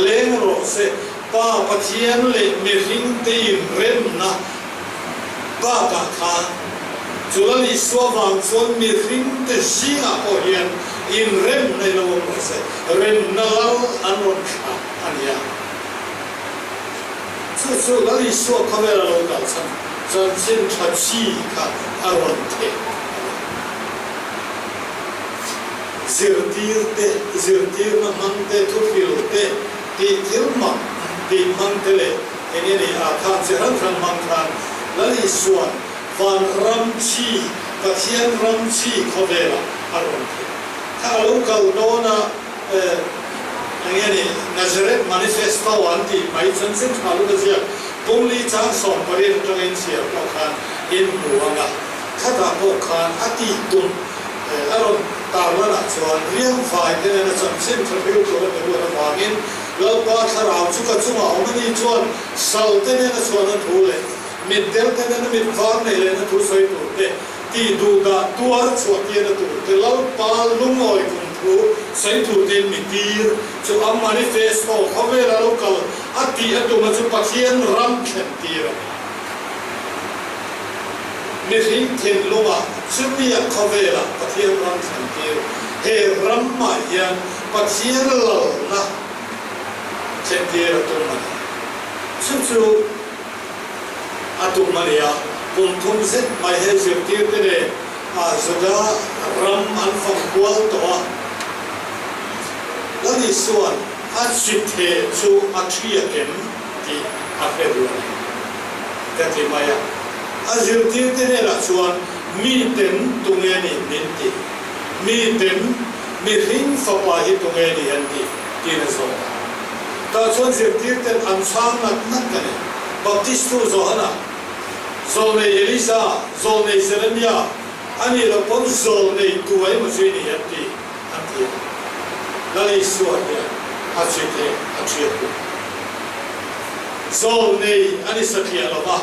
leng rawh se Pa Pathian leh mihring te inremna bakah khan chu Lal Isua vang chuan mihring te zingah pawh hian inrem nei lo awm rawh se, remna lal an rawn thlah a nia. Chu chu Lal Isua khawvel a lo kal chhan chanchin tha chi kha a rawn theh a ni. Zirtir te, zirtirna hmang te, thuhril te, tih thil mak tih hmang te leh eng nge ni a khan chi hrang hrang hmang khan Lal Isua'n van ram chi, Pathian ram chi khawvelah a rawn theh. Kha a lo kal dawn a, eng nge ni Nazareth Manifesto an tih mai chanchin tha lut a ziak Pungli chang 18 atanga inchhiar pawh khan in hmu ang a, khatah pawh khan a tih tum a rawn tarlanah chuan riangvai te nena chanchin tha hril tur a ni ruat avangin Lalpa thlarau chu ka chungah awm a ni chuan sal te nena chhuahna thu leh mitdel te nena mit var nei lehna thu sawi tur te tih duh dah tuar chhuah tirna tur te Lalpa lungawi kum thu sawi tur tein mi tir chu a manifesto khawvela lo kal a tih a tuma chu Pathian ram thlen tir a ni. Mihring thinlungah chumia khawvelah Pathian ram thlen tir he ramah hian Pathian lalna thlen tir a tum a ni. Chu chu a tum a ni a, kum thum zet mai he zirtirte nen Juda ram an fang kual tawh a. Lal Isua'n a chi theh chu a thiak em tih a hre duh a ni ka ti mai a. A zirtirte hnenah chuan miten tunge ni min ti? Miten mihring fapa hi tunge ni an ti? tiin a zawt a. Tah chuan zirtirten an chhang ngat ngat a ni. Baptistu Johana, zawlnei Elisa, zawlnei Jeremia, a nih loh pawn zawlnei tu emaw chu i ni an ti, an ti a. Lal Isua hian a chi theh a ṭhiat duh. Zawlnei a ni satliah lo va,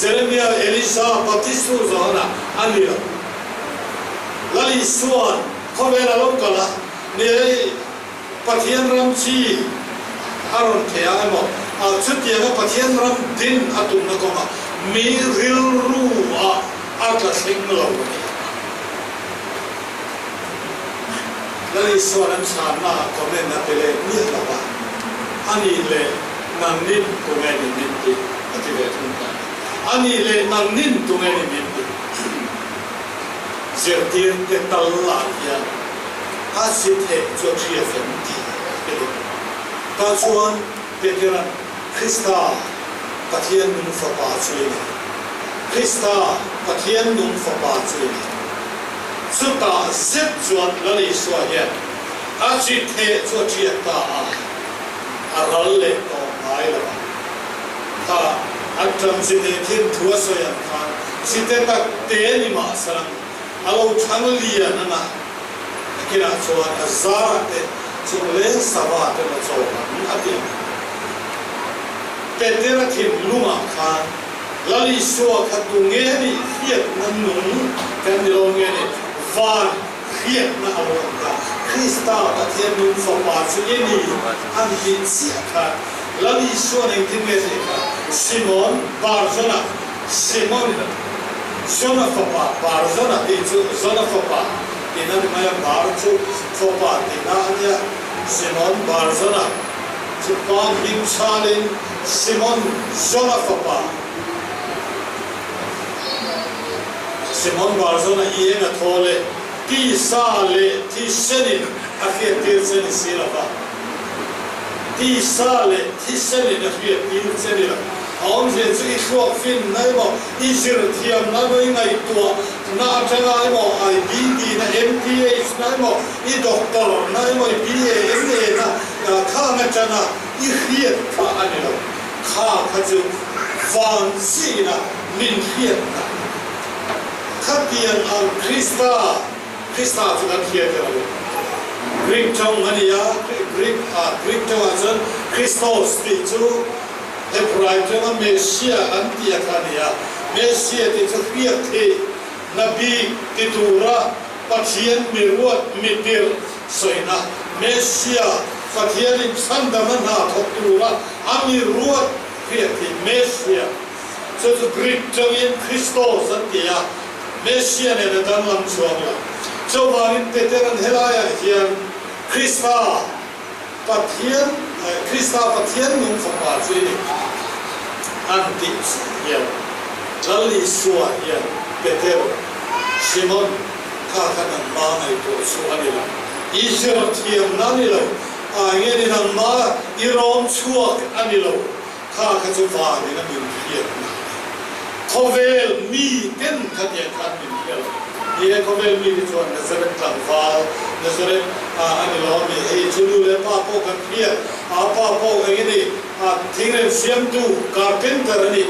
Jeremia, Elisa, Baptistu Johana a ni lo. Lal Isua'n khawvel a lo kal a, ni e, Pathian ram chi a rawn thei a emaw, chutianga Pathian ram din a tumna kawngah mi rilru ah a tla thleng lo a ni. Lal Isua'n an chhanna ah comment a pe leh miah lo va, A nih leh nangnin tunge ni min ti? a ti ve thung ta. A nih leh nangnin tunge ni min ti? Zirtirte tal lah hian. A chi theh chu a hria fel tih a hre lo. Tah chuan Petera'n, Krista, Pathian nung Fapa chu i ni. Krista, Pathian nung Fapa chu i ni. Chutah zet chuan Lal Isua hian a chi theh chu a hriat ta a, a ral leh tawh ngai lo a. Kha an ṭam chi theh thin thu a sawi ang khan chi te tak te ni mah salang a lo thang lian ang a, a kinah chuan a zarah te chung leng sava te la chaw ang a ti ang. Petera thinlungah khan Lal Isua kha tu nge nih hriatna nung kan ni lo nge ni van hriatna a lo awm ta. Krista Pathian nung Fapa chu i ni an tih chiah khan Lal Isua'n engtin nge tih kha Simon Barjona Simon Jona fapa Barjona tih chu Jona fapa tihna ni mai a, Bar chu fapa tihna a nia, Simon Barjona chu pa hming chhalin Simon Jona fapa Simon Barjona i eng a thaw le tisa leh thisenin a hriattir che ni si lova, tisa leh thisenin a hriattir che ni lo. A awmzia chu i thluak finna emaw, i zir thiamna emaw, i ngaihtuahna atanga emaw, i BD na, MPH na emaw, i doctor na emaw, i BA, MA na khang atanga i hriat kha a ni lo. Kha kha chu van china min hriatna. Khatiang ang Krista, Krista chu kan hriat elo. Greek tawng a ni a, Greek ah Greek tawngah chuan Christos tih chu Hebrai tawng a Messiah an tih a kha a ni a. Messiah tih chu hriat theih na bik ti tura Pathian miruat mitirh sawina Messiah, Pathianin chhandam a hna thawk tura a miruat hriat theih Messiah. Chu chu Greek tawngin Christos an ti a, Messiah nen a danglam chuang lo. Chuvangin Petera'n helaiah hian Krista Pathian, Krista Pathian nung fapa chu i ni an tih chiah hian Lal Isua hian Peter, Simon kha kha nangma ngaihtuah chu a ni lo. I zir thiamna a ni lo. A nge ni nangma i rawm chhuak a ni lo. Kha kha chu vanin a min hriat na a ni. Khawvel mi ten kha tiang khan min hria lo. Ni e, khawvel mi te chuan Nazareth tlangval, Nazareth ah a ni lo a mi, hei chu nu leh pa pawh kan hria, a pa pawh eng nge ni, a thingrem siamtu carpenter a ni.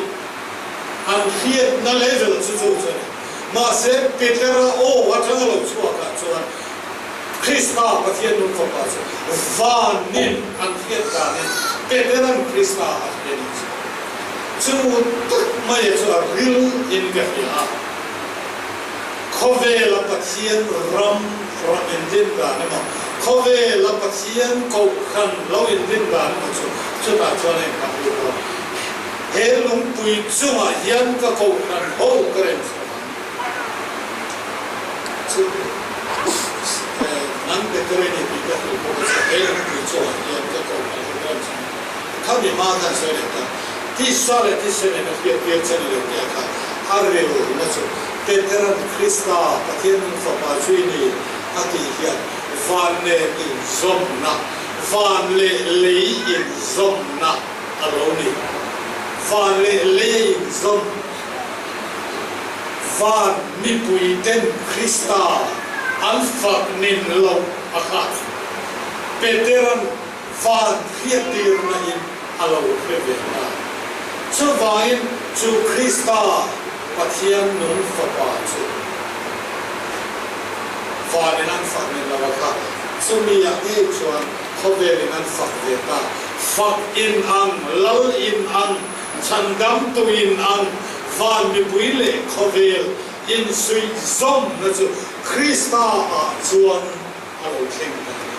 An hriatna level chu chu chu a ni. Mahse, Petera aw atanga lo chhuak ah chuan Krista Pathian nung fapa chu vanin an hriat danin Petera'n Krista a hria nih chu. Chu tak mai chu a ril in ka hria a. Khawvela Pathian ram rawn inrin dan emaw, khawvela Pathian kohhran lo inrin dan emaw chu chutah chuan a innghat lut dawn. He lungpui chungah hian ka kohhran ho ka rem chhuak ang. Chu nang Peter i ni tih ka hrilh bawk a che, he lungpui chungah hian ka kohhran ho ka rem chhuak ang. Kha mi hma khan sawi leh ta, tisa leh thisen in a hriat tir che ni lo tia kha a ril na chu Petera'n Krista, Pathian nung Fapa chu i ni a tih hian van nen inzawmna, van leh lei inzawmna a lo ni. Van leh lei a inzawm. Van mipui ten Krista an fak nin loh a kha. Petera'n van hriattirna in a lo hre ve ta. Chuvangin chu Krista Pathian nung Fapa chu vanin an fak nin lo a kha. Chumi ah ngei chuan khawvelin an fak ve ta. Fak in ang, lal in ang, chhandamtu in ang, van mipui leh khawvel insuih zawmna chu Krista ah chuan a lo thleng ta a ni.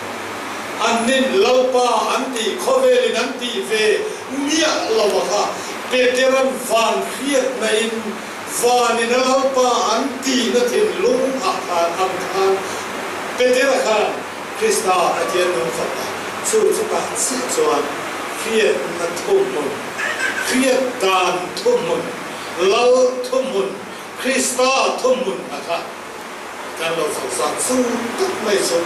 An nin Lalpa an tih khawvelin an tih ve miah lo a kha Peteran van hriatna in vanin a Lalpa an tihna thinlung ah khan ang khan Petera khan Krista Pathian nung fapa chu chutah chiah chuan hriatna thuhmun, hriat dan thuhmun, Lal thuhmun, Krista thuhmun a kha.
Kan lo fak zat chung tak mai chu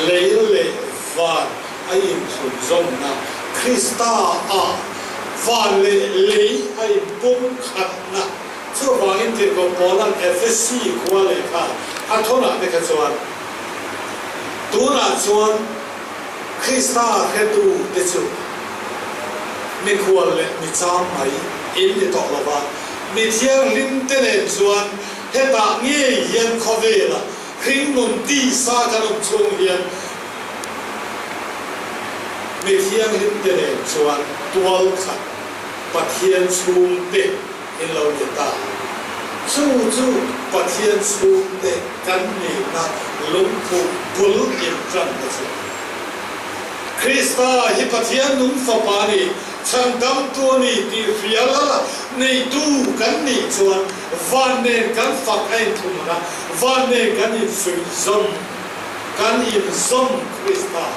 lei leh van a inthlunzawmna Krista ah van leh lei a inpumkhatna chuvangin Tirhkoh Paula'n Efesi khua lehkha a thawnah te kha chuan tunah chuan Krista hretu te chu mikhual leh michang mai in ni tawh lova, mi thianghlim te nen chuan Hetah ngei hian khawvela hringnun tisa kan awm chhung hian mi thianghlimte nen chuan tual khat Pathian chhungte in lo ni ta. Chu chu Pathian chhungte kan nihna lungphu bul inṭanna chu Krista hi Pathian nung Fapa a ni. Chhandamtu a ni tih hria lala neitu kan nih chuan van nen kan fak a inthum a, van nen kan insuihzawm, kan inzawm Krista ah.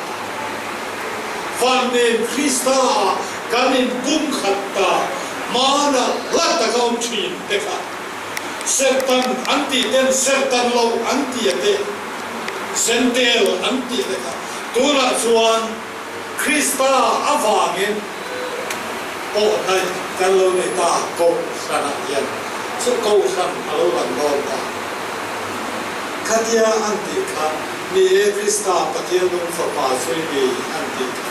Van nen Krista ah kan inpumkhat ta, hmanah hla taka awm thin te kha Serhtan an tih ten serhtan loh an ti a te, Sentel an tih te kha tunah chuan Krista avangin pawh hnaih kan lo nei ta Kohhranah hian chu Kohhran a lo lang dawn ta. Khatia an tih kha ni e Krista Pathian nung Fapa zui mi an tih kha.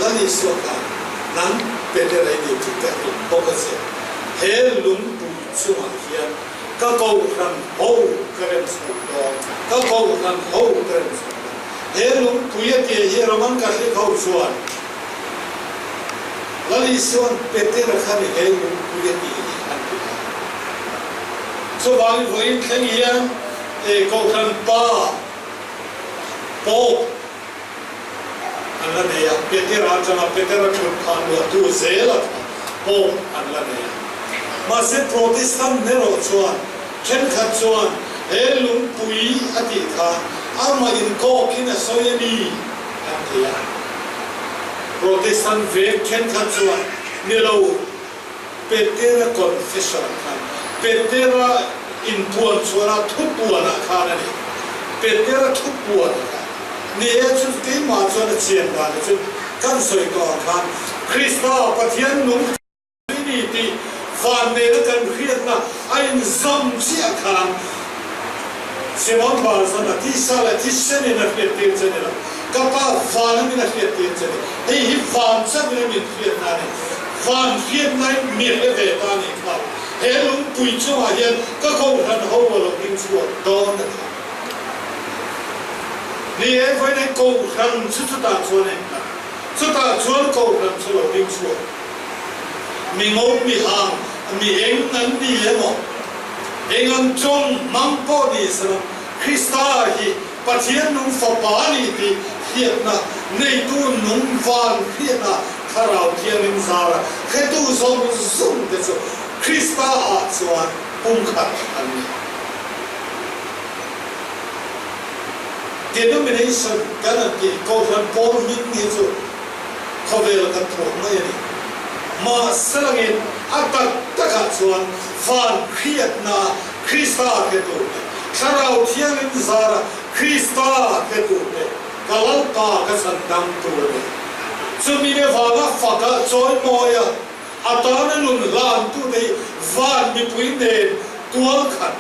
Lal Isua khan nang Peter ei ni tih ka hrilh bawk a che. He lungpui chungah hian Ka Kohhran ho ka rem chho dawn. Ka Kohhran ho ka rem chho dawn. He lungpui a tia hi Roman Catholic ho chuan Lal Isua'n Petera kha ni he lungpui a tih hi an ti a. Chuvangin vawiin thleng hian Kohhran pa Pope an la nei a, Petera atanga Petera thut kha luahtu zela kha Pope an la nei a. Mahse Protestant erawh chuan thenkhat chuan he lungpui a tih kha amah inkawkin a sawi a ni an ti a. Protestant vek thenkhat chuan ni lo, Petera confession ah khan Petera inpuan chhuahna thupuanah khan a ni. Petera thupuanah khan ni e chu keimah chuan a chian dan a chu kan sawi tawh ang khan Krista Pathian nung i ni tih van nena kan hriatna a inzawm chiah khan Simon Barson a tisa leh thisenin a hriattir che ni lo, ka pa van amin a hriattir che ni. Hei hi van chauhin a min hriatna a ni. Van hriatnain mi hre ve ta a nih kha. He lungpui chungah hian ka kohhran ho a lo ding chhuak dawn a kha. Ni e, vawiin hei kohhran chu chutah chuan a innghat. Chutah chuan kohhran chu lo ding chhuak. Mi ngo, mi hang, mi eng an ni emaw? Eng an tawng hmang pawh ni sela, Krista hi Pathian nung Fapa a ni tih hriatna neitu nung van hriatna Thlarau Thianghlim zara hretu zawng zawng te chu Krista ah chuan pumkhat an ni. Denomination kan an tih Kohhran pawl hming hi chu khawvel kan phuah mai a ni. Mahselangin a tak takah chuan van hriatna Krista hre tur te, Thlarau Thianghlim zara Krista hre tur te, ka Lalpa ka chhan dam tur a ni. Chumi ne vanga faka chawi mawia a tana nun hlantute hi van mipui nen tual khat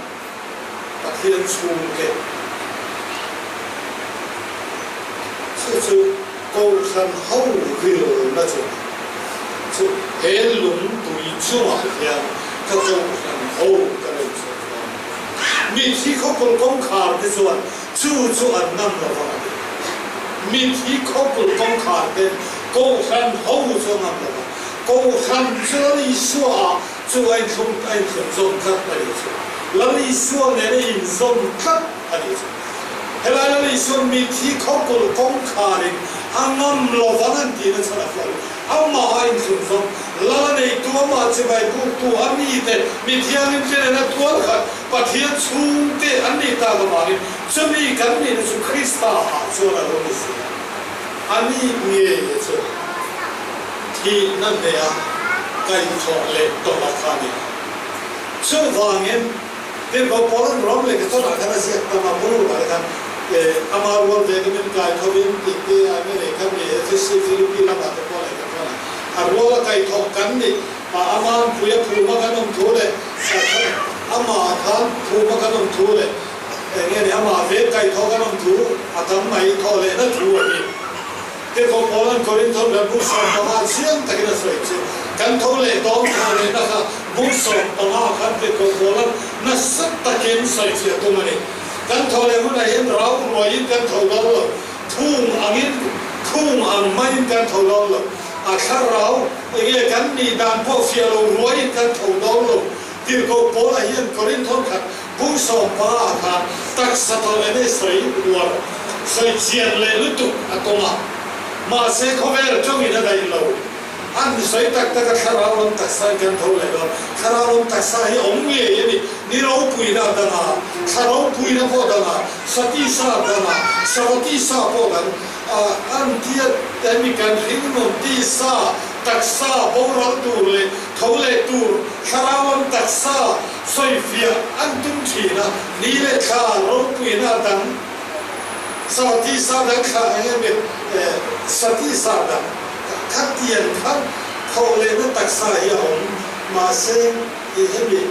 Pathian chhungte chu chu Kohhran ho rilna chu chu he lungpui chungah hian ka Kohhran ho ka rem chhuah dawn. Mithi khawpul kawngkhar te chuan chu chu an ngam lo vang a ti. Mithi khawpul kawngkhar ten Kohhran ho chu a ngam lo va, Kohhran chu Lal Isua ah chu a inthlum a inthlum zawm tlat a nih chu. Lal Isua nen a inzawm tlat a nih chu. Helai Lal Isuan mithi khawkulh kawngkharin a ngam lo vang an tihna chhan a fuh a ni. Amah a inthlum zawm. Lal a neitu, amah chibai buktu, a mite, mi thianghlim te nena tual khat Pathian chhungte an nih tak avangin chumi kan nihna chu Krista ah chuan a lo ni si a. A ni ngei e chu thihna hneha kaihthawh leh tawha kha a ni. Chuvangin.
Tirhkoh Paula'n Rom lehkhathawnah khan a ziak tam a, Purukah te khan ama rual ve ka min kai thovin tih te a nge nei kha mi Efesi, Philippi lamah te pawh lehkhathawnah a rual a kaihthawh kan nih a, ama'n pui a phuma kan awm thu leh amah khan phuma kan awm thu leh eng nge ni amah ve kaihthawh kan awm thu a tam mai thawh lehna thu a ni. Tirhkoh Paula'n Korinthon ram bung 15 chiang takin a sawi chu, Kan tho leh dawn tho lehna kha bung 15 khan Tirhkoh Paula'n nasa takin sawi chiah tum a ni. Kan tho leh hunah hian rau ruaiin kan tho dawn lo, thung angin thung ang maiin kan tho dawn lo, a thlarau enge kan nih dan pawh fiah lo ruaiin kan tho dawn lo. Tirhkoh Paula hian Korinthon khat Bung 15 ah khan taksa tawh leh nei sawi uar, sawi chian leh lutuk a tum a. Mahse khawvel tawngin a daih lo. An sawi tak tak a thlarau lam taksa in kan tho leh dawn. Thlarau lam taksa hi awm ngei a ni. Ni ropuina a dang a, thla ropuina pawh a dang a, sati sa a dang a, savati sa pawh a dang a. An tia hemi kan hringnun tisa taksa boral tur leh tho leh tur thlarau lam taksa Sawifiah an tum thin a, ni leh thla ropuina dang, sati sa dang thla eng em em eh sati sa dang kha tiang khan thawh lehna taksa hi a awm, mahse i hemi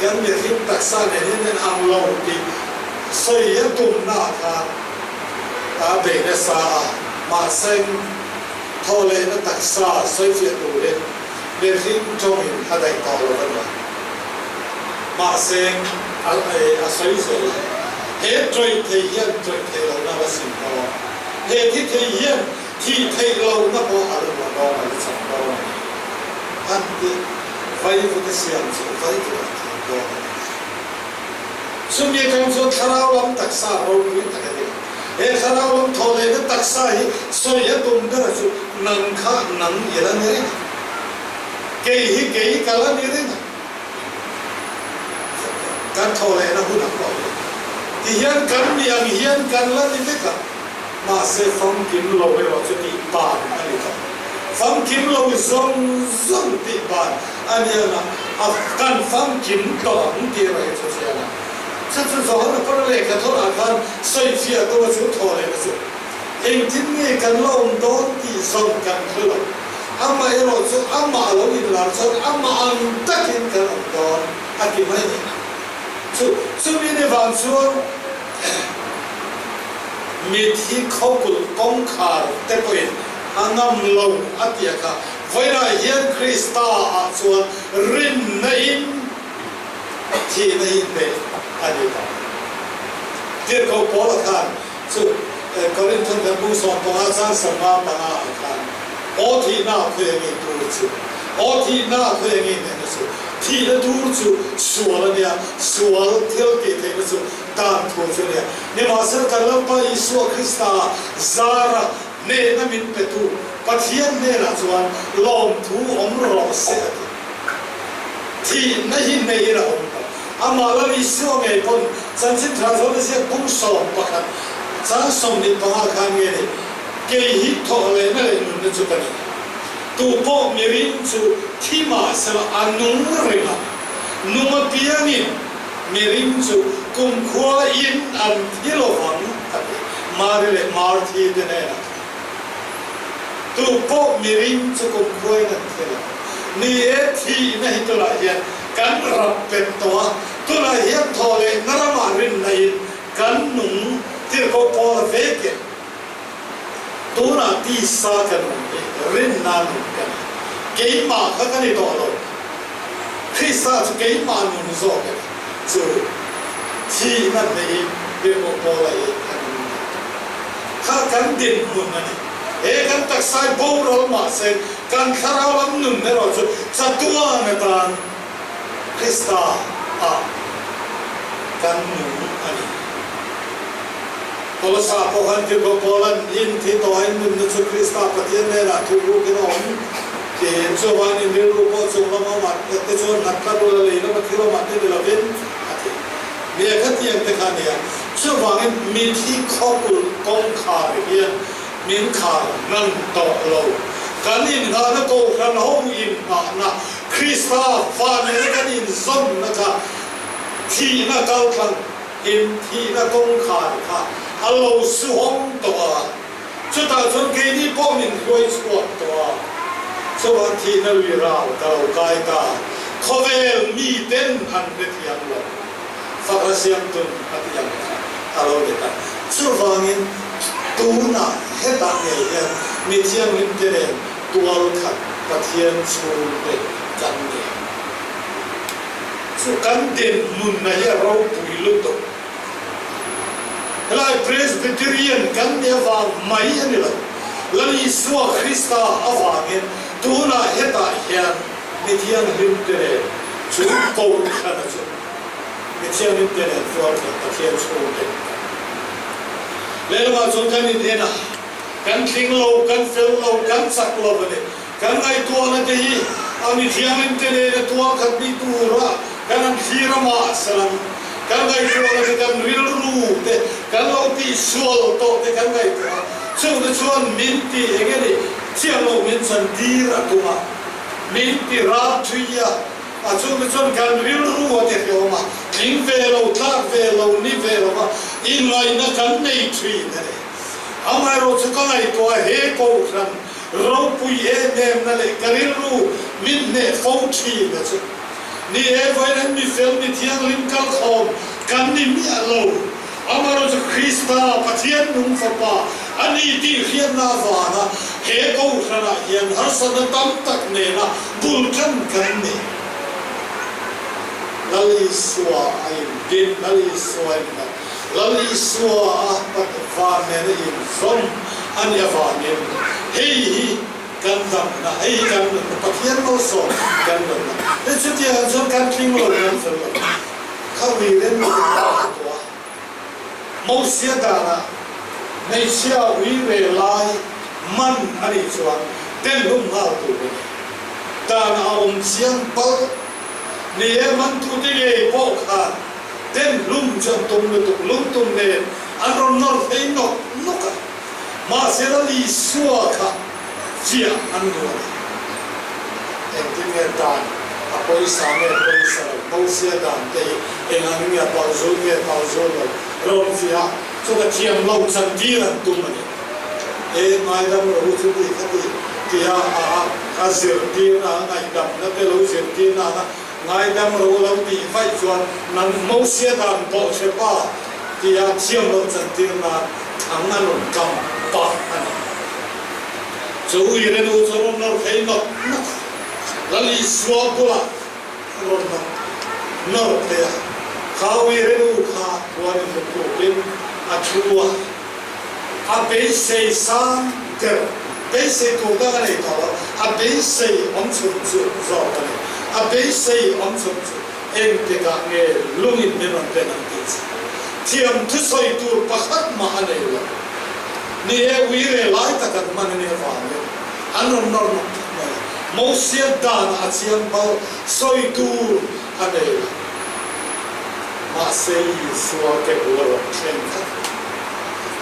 kan mihring taksa nen hian an ang lo tih sawi a tumna ah khan a bei nasa a, mahse thawh lehna taksa sawifiah turin mihring tawngin a daih tawh lo a nia. Mahse, a sawi zel a, he tawih thei hian tawih theih lohna a la sim dawn, he thi thei hian thih theih lohna pawh a la luah dawn, a la chang dawn a ni. An ti, vaivut a siam chu vaivut a thiam dawn a ni. Chumi atang chuan thlarau lam taksa ropui tak a ni. He thlarau lam thaw lehna taksa hi sawi a tum ber chu nang kha nang i la ni reng a. Kei hi kei ka la ni reng a. Kan thaw lehna hun ang lo hi. Ti hian kan ni ang hian kan la ni vek a, mahse famkim lo erawh chu tih ban a ni tawh. Famkim lo zawng zawng tih ban a ni ang a, a kan famkim tawh ang tih erawh hi chu chiang a. Chu chu Johana pawh lehkha thawrah khan sawifiah tura chu thaw lehna chu engtin nge kan la awm dawn tih zawng kan hre lo. Amah erawh chu amah a lo inlar chuan amah ang takin kan awm dawn a ti mai a ni. Chu chumi ni vang chuan mithi khawkulh kawngkhar te pawhin a ngam lo a ti a kha. Vawiinah hian Krista ah chuan rinna in thihna hi hneh a ni ta. Tirhkoh Paula khan Chu Korinthon kan bung 15 chang 55 ah khan aw thihna a khawi a ngei tur chu, aw thihna a khawi a ngei hnehna chu, thihna tur chu sual a nia, sual thil tih theihna chu dan thu chu a nia. Nimahsela kan Lalpa Isua Krista zara hnehna min petu Pathian hnenah chuan lawmthu awm rawh se a ti. Thihna hi hneihin a awm ta. Amah Lal Isua ngei pawn chanchin tha zawn a ziak bung 11 chang 25 khan nge ni, Kei hi thawh lehna leh nunna chu ka ni. Tu pawh miring chu thi mahsela a nung reng a, nung apiangin miring chu kumkhua in an thi lovang a ti. Mari leh Marthi te hnenah khan Tu pawh miring chu kumkhua in an thi lovang. Ni e, thihna hi tunah hian Kan rap bet tawh a, tunah hian thaw leh na ramah rinna in kan nung tirhkoh pawl a vek e. Tunah tisa ka nung hi rinna nun ka ni. Keimah kha ka ni tawh lo. Krista chu keimah nun zawk e. Chu thihna hnehin tirhkoh pawl a hi a nung ni. Kha kan dinhmun a ni. He kan taksai boral mahse kan thlarau lam nun erawh chu chatuan atan Krista ah kan nung a ni. Kolosa pawh khan Tirhkoh Paula'n in thi tawh a in nunna chu Krista Pathian hnenah thuh rukin a awm tiin chuvain in rilru pawh chung lam awm ah te chuan nghat tlat ula lei lama thil awm ah te ni lovin a ti. Nia khatiang te kha nia. Chuvangin mithi khawkulh kawngkhar hian min khar hnan tawh lo. Kan inghahna Kohhran ho inghahna, Krista fa nena kan inzawmna kha Thihna kaltlang in thihna kawngkhar kha a lo su hawng tawh a, chutah chuan keini pawh min hruai chhuak tawh a, chuvang thihna lui ral ka lo kai ta, khawvel miten an hrethiam lo, fakna siamtun a ti ang kha a lo ni ta. Chuvangin tunah hetah ngei hian mi thianghlimte nen tual khat Pathian chhungte kan ni. Chu kan dinhmunna hi a ropui lutuk. Helai Presbyterian kan nih avang mai a ni lo. Lal Isua Krista avangin tunah hetah hian mi thianghlimte nen chu Kohhrana chu mi thianghlimte nen tual khat Pathian chhungte kan ni. Lehlamah chuan kan in en a, kan tling lo, kan fel lo, kan chak lo a ni. Kan ngaihtuahna te hi a mi thianghlimte nena tual khat ni tura kan an thlir a mah salam. Kan ngaihtuahna te, kan rilru te, kan lo tihsual tawh te kan ngaihtuah a, chungte chuan min ti eng nge ni chiang lo min chan tir a tum a, min ti ral thui a, a chungte chuan kan rilru a ti hlawm a, tling ve lo, tlak ve lo, ni ve lo va inngaihna kan nei thin a ni. Amaherawhchu ka ngaihtuah he Kohhran Ropui em em na leh ka rilru min hneh fo thin a chu. Ni e, vawiin an mi fel mi thianghlim kalkhawm kan ni miah lo. Amaherawhchu Krista, Pathian nung Fapa a ni tih hriatna avanga he Kohhranah hian harsatna tam tak nena bul tan kan ni. Lal Isua a inbin, Lal Isua a innghat. Lal Isua a Patvan nena inzawm a nih avangin hei hi kan damna, hei hi kan nunna, Pathian malsawm kan nunna. Hei chutiang chuan kan tling lo, kan fel lo. Kha ui rem lo in a awm tawh a. Mosia danah hmeichhia ui ve lai man a nih chuan denhlum nghal tur a ni. Dan a awm chiang palh. Ni e, mantute ngei pawh khan Den hlum chu an tum lutuk, lungtum nen an rawn nawr phei nawk nawk a, mahse Lal Isua kha fiah an duh a ni. Engtin nge dan a pawisa nge pawisa lo, Mosia dan te hi eng ang nge a palzul nge palzul lo rawn fiah a, chuta thiam lo chantir an tum a ni. E ngaidam rawh u chu ti kha ti tia a a zirtirna a ngaihdamna te lo zirtirna anga Ngaidam ro lo tih vaih chuan nang Mosia dan pawh hre pa tia thiam loh chantir nan thang a rawn kam pah a ni. Chu uire nu chu rawn nawr phei nawk nawk a, Lal Isua bulah a rawn nawk nawr phei a. Kha uire nu kha puanin lukrukin a thu a, a beisei sang der, beisei tur dang a nei tawh lo, a beisei awm chhun chu zawk a ni. A beisei awm chhun chu engtikah nge lungin min rawn pen ang tih chu thiam thusawi tur pakhat mah a nei lo. Ni e, uire lai tak an hman a nih avangin an rawn nawr nawk thut mai a, Mosia danah a chiang bal sawi tur a nei lo. Mahse Isua ke bul a rawn thleng khat.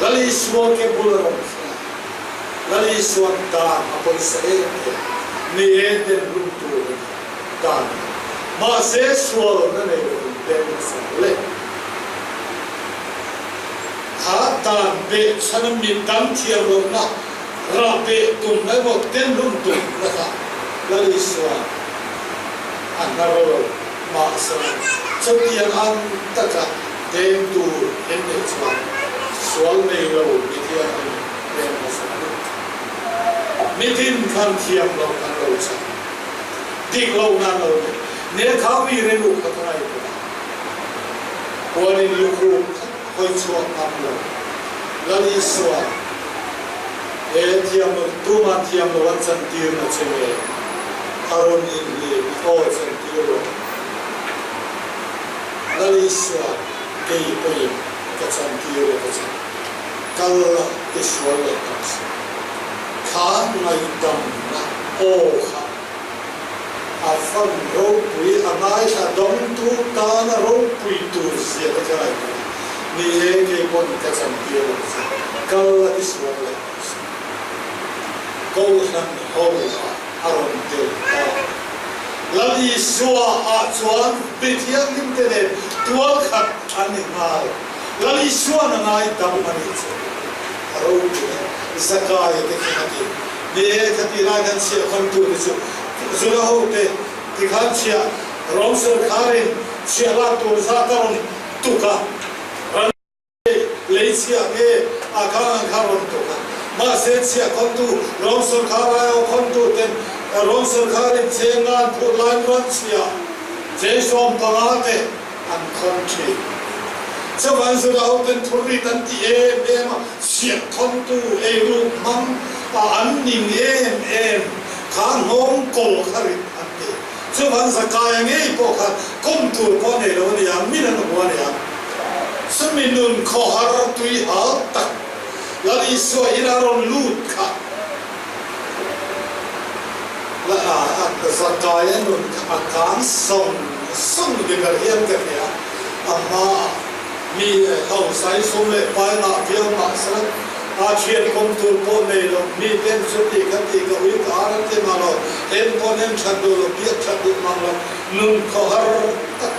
Lal Isua ke bul a rawn thleng a. Lal Isua'n dan a pawisa em em. Ni e, den rum tur a ni. Dan a ni. Mahse sualna nei lovin den a sa le. Kha dan beh chhan a mit dang thiam lohna rah beh tum emaw den rum tum na kha Lal Isua'n a hnar lo. Mahse, chutiang ang taka deng tur in neih chuan sual nei lo mi thianghlim leng hmasa a ni. Mitin khan thiam loh an lo chhan, dik lohna an lo nei. Nel kha mi rilru kha ka ngaihtuah a, puanin lukhum khat hawi chhuak ngam lo. Lal Isua, he thiam lo, tuman thiam lo an chantirna che nge? A rawn inhlim aw chantir rawh. Lal Isua, kei pawhin ka chantir e ka chan. Kal la ti sual leh tak suh. Kha ngaihdamna aw kha a van ropui a ngaithla dawngtu tana ropui tur zia te kha ngaihtuah a, ni e kei pawn ka chantir lo che, kal la ti sual leh tak suh. Kohhran ho ah a rawn tel ta. Lal Isua ah chuan mi thianghlim te nen tual khat an ni nghal. Lal Isuan a ngai dam a nih chu. A ropui a, Zakaia te khan a ti. Ni e, khati lai khan chhiah khawntu te chu Juda ho te tikhan chhiah Rom sorkharin chhiah lak tur zat a rawn tuk a. Ran lei chhiah nge a khang ang kha rawn tuk a. Mahse chhiah khawntu Rom sorkhar aia khawntu ten Rom sorkharin cheng ngan phut laiin ran chhiah cheng 15 te an khawn thin. Chuvang Juda hoten thurrit an ti em em a, chhiah khawntu eiruk hmang a an ning em em kha nghawng kawl kha rit an ti. Chuvang Zakaia ngei pawh khan kawm tur pawh a nei lo a ni ang, min an hua a ni ang. Chumi nun khawhar tui hal tak Lal Isua in a rawn lut kha Zakaia nun kha a kang sawng sawng ni ber hian ka hria. A hmaah mi ho sai sum leh pai ngah viau mah se a thian kawm tur pawh nei lo, mi ten chuti kha ti ka ui ka ar an ti mah lo, en pawn en that duh lo, biak that duh mang lo, nun khawhar tak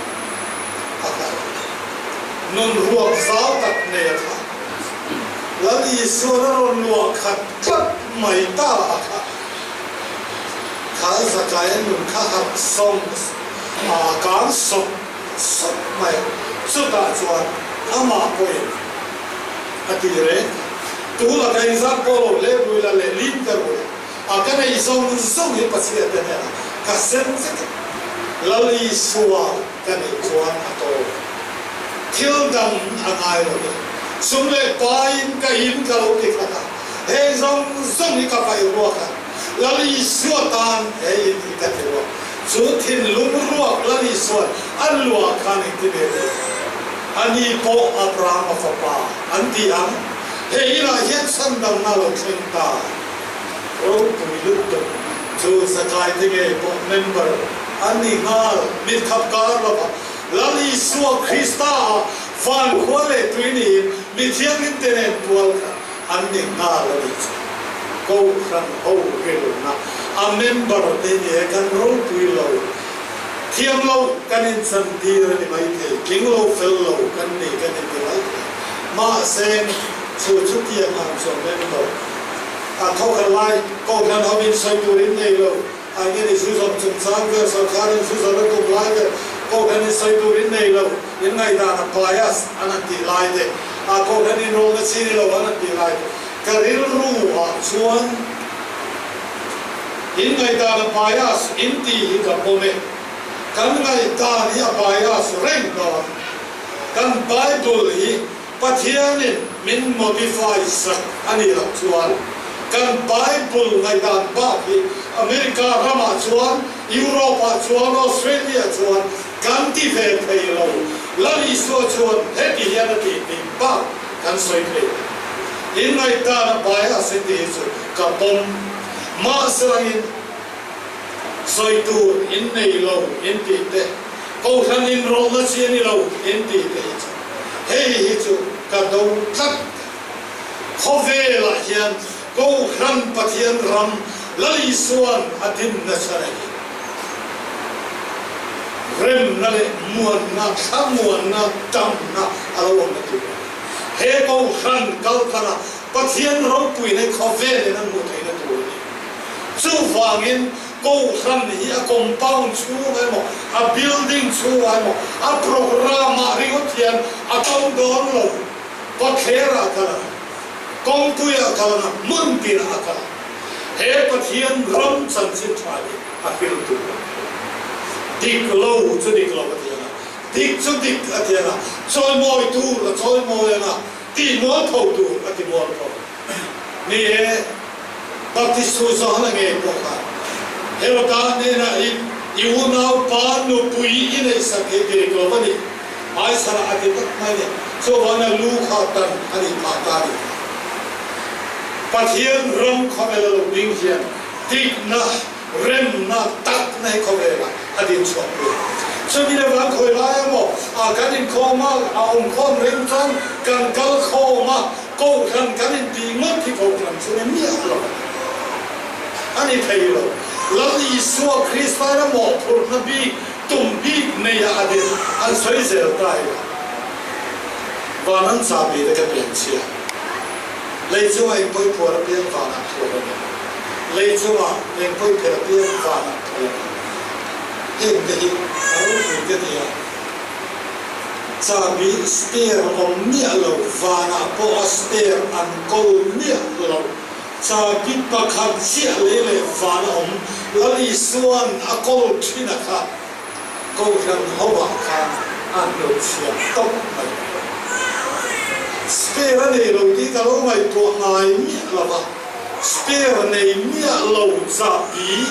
a kal. Nun ruak zau tak nei a tha. Lal Isuan a rawn luah khat tlat mai ta a kha. Kha Zakaia nun kha harh sawng a kang sawp sawp mai a. Chutah chuan amah pawhin a ti reng kha. Tu laka inzat pawh lo hle rui la leh lim ka rui a, a ka nei zawng zawng hi Pathian te hnenah ka sem vek a. Lal Isua ka neih chuan a tawp. Thil dang a ngai lo e. Sum leh paiin ka in ka lo ti khat a, heng zawng zawng hi ka paih ruak a, Lal Isua tan he in hi ka ti ruak. Chu thinlung ruak Lal Isua'n a luah khan engti ve tih? Ani pawh Abrahama fapa an ti ang. He inah hian chhandamna a lo thleng ta. Ropui lutuk chu Zakai te ngei pawh member an ni nghal. Mitkhap kar lova Lal Isua Krista ah van khua leh tui niin mi thianghlim te nen tual kha an ni nghal a nih chu. Kohhran ho rilna a member te ni e kan ropui lo. Thiam lo kan inchan tir a ni maithei, tling lo fel lo kan ni kan inti maithei. Mahse chu chutiang ang chuan member a thawk a lai Kohhran ho in sawi tur in nei lo. A nge ni zu zawm chungchang vel sorkar in zu zawrh a tum lai vel Kohhran in sawi tur in nei lo, in ngaihdan a bias an han tih lai te, a Kohhran in rawlna chi ni lo an han tih lai te, ka rilru ah chuan in ngaihdan a bias in tih hi ka pawm e. Kan ngaihdan hi a bias reng dawn. Kan Bible hi Pathianin min modify sak a nih loh chuan kan Bible ngaihdan bak hi America ramah chuan, Europe ah chuan, Australia chuan kan ti ve thei lo. Lal Isua chuan heti hian a tih tih bak kan sawi thei lo. In ngaihdan a bias in tih hi chu ka pawm. Mahselangin sawi tur in nei lo in tih te, Kohhran inrawlhna chi a ni lo in tih te hi chu hei hi chu ka do tlat. Khawvelah hian Kohhran Pathian ram Lal Isua'n a din nasa reng hi remna leh muanna, thlamuanna, damna a lo awmna tur a ni. He Kohhran kaltlanga Pathian ropui leh khawvelin an hmuh theihna tur a ni. Chuvangin Kohhran hi a compound chhungah emaw, a building chhungah emaw, a programme-ah ringawt hian a to dawn lo. Kawtthlerah a kal ang, kawngpuiah a kal ang a, hmun tinah a kal ang. He Pathian ram chanchin tha hi a hrilh tur a ni. Dik lo chu dik lo a ti ang a, dik chu dik a ti ang a, chawimawi tur a chawimawi ang a, tihmualpho tur a timualpho. Ni e, Baptist thu zawh la ngei pawh kha Heroda hnenah i i unaupa nupui i neihsak hi dik lo a ni. Hmaisarah a ti tak mai ni. Chuvangin a lu kha tan a nih phah ta a ni. Pathian ram khawvel a lo ding hian dikna, remna, takna hi khawvelah a din chhuah pui a. Chumi le van khawi lai emaw kan inkhawm a, a awmkhawm reng chuan kan kal khawm a, Kohhran kan intih ngawt hi Kohhran chu ni miah lo a ni thei lo. Lal Isua Krista ina mawhphurhna bik tum bik neia a din an sawi zel ta ila. Van an chahbi te ka pian chhia. Lei chunga engpawih phuar apiang vanah phuar a ni. Lei chunga engpawih phelh apiang vanah phelh a ni. Heng te hi a ropui ka ti a. Chahbi spare awm miah lo, vanah pawh a spare an kawl miah lo. Chahbi pakhat chiah lei leh van a awm. Lal Isua'n a kawl thin a kha Kohhran hovah khan a hnutchhiah tawp mai. Spare a nei lo tih ka lo ngaihtuah ngai miah lo va, spare nei miah lo chahbi,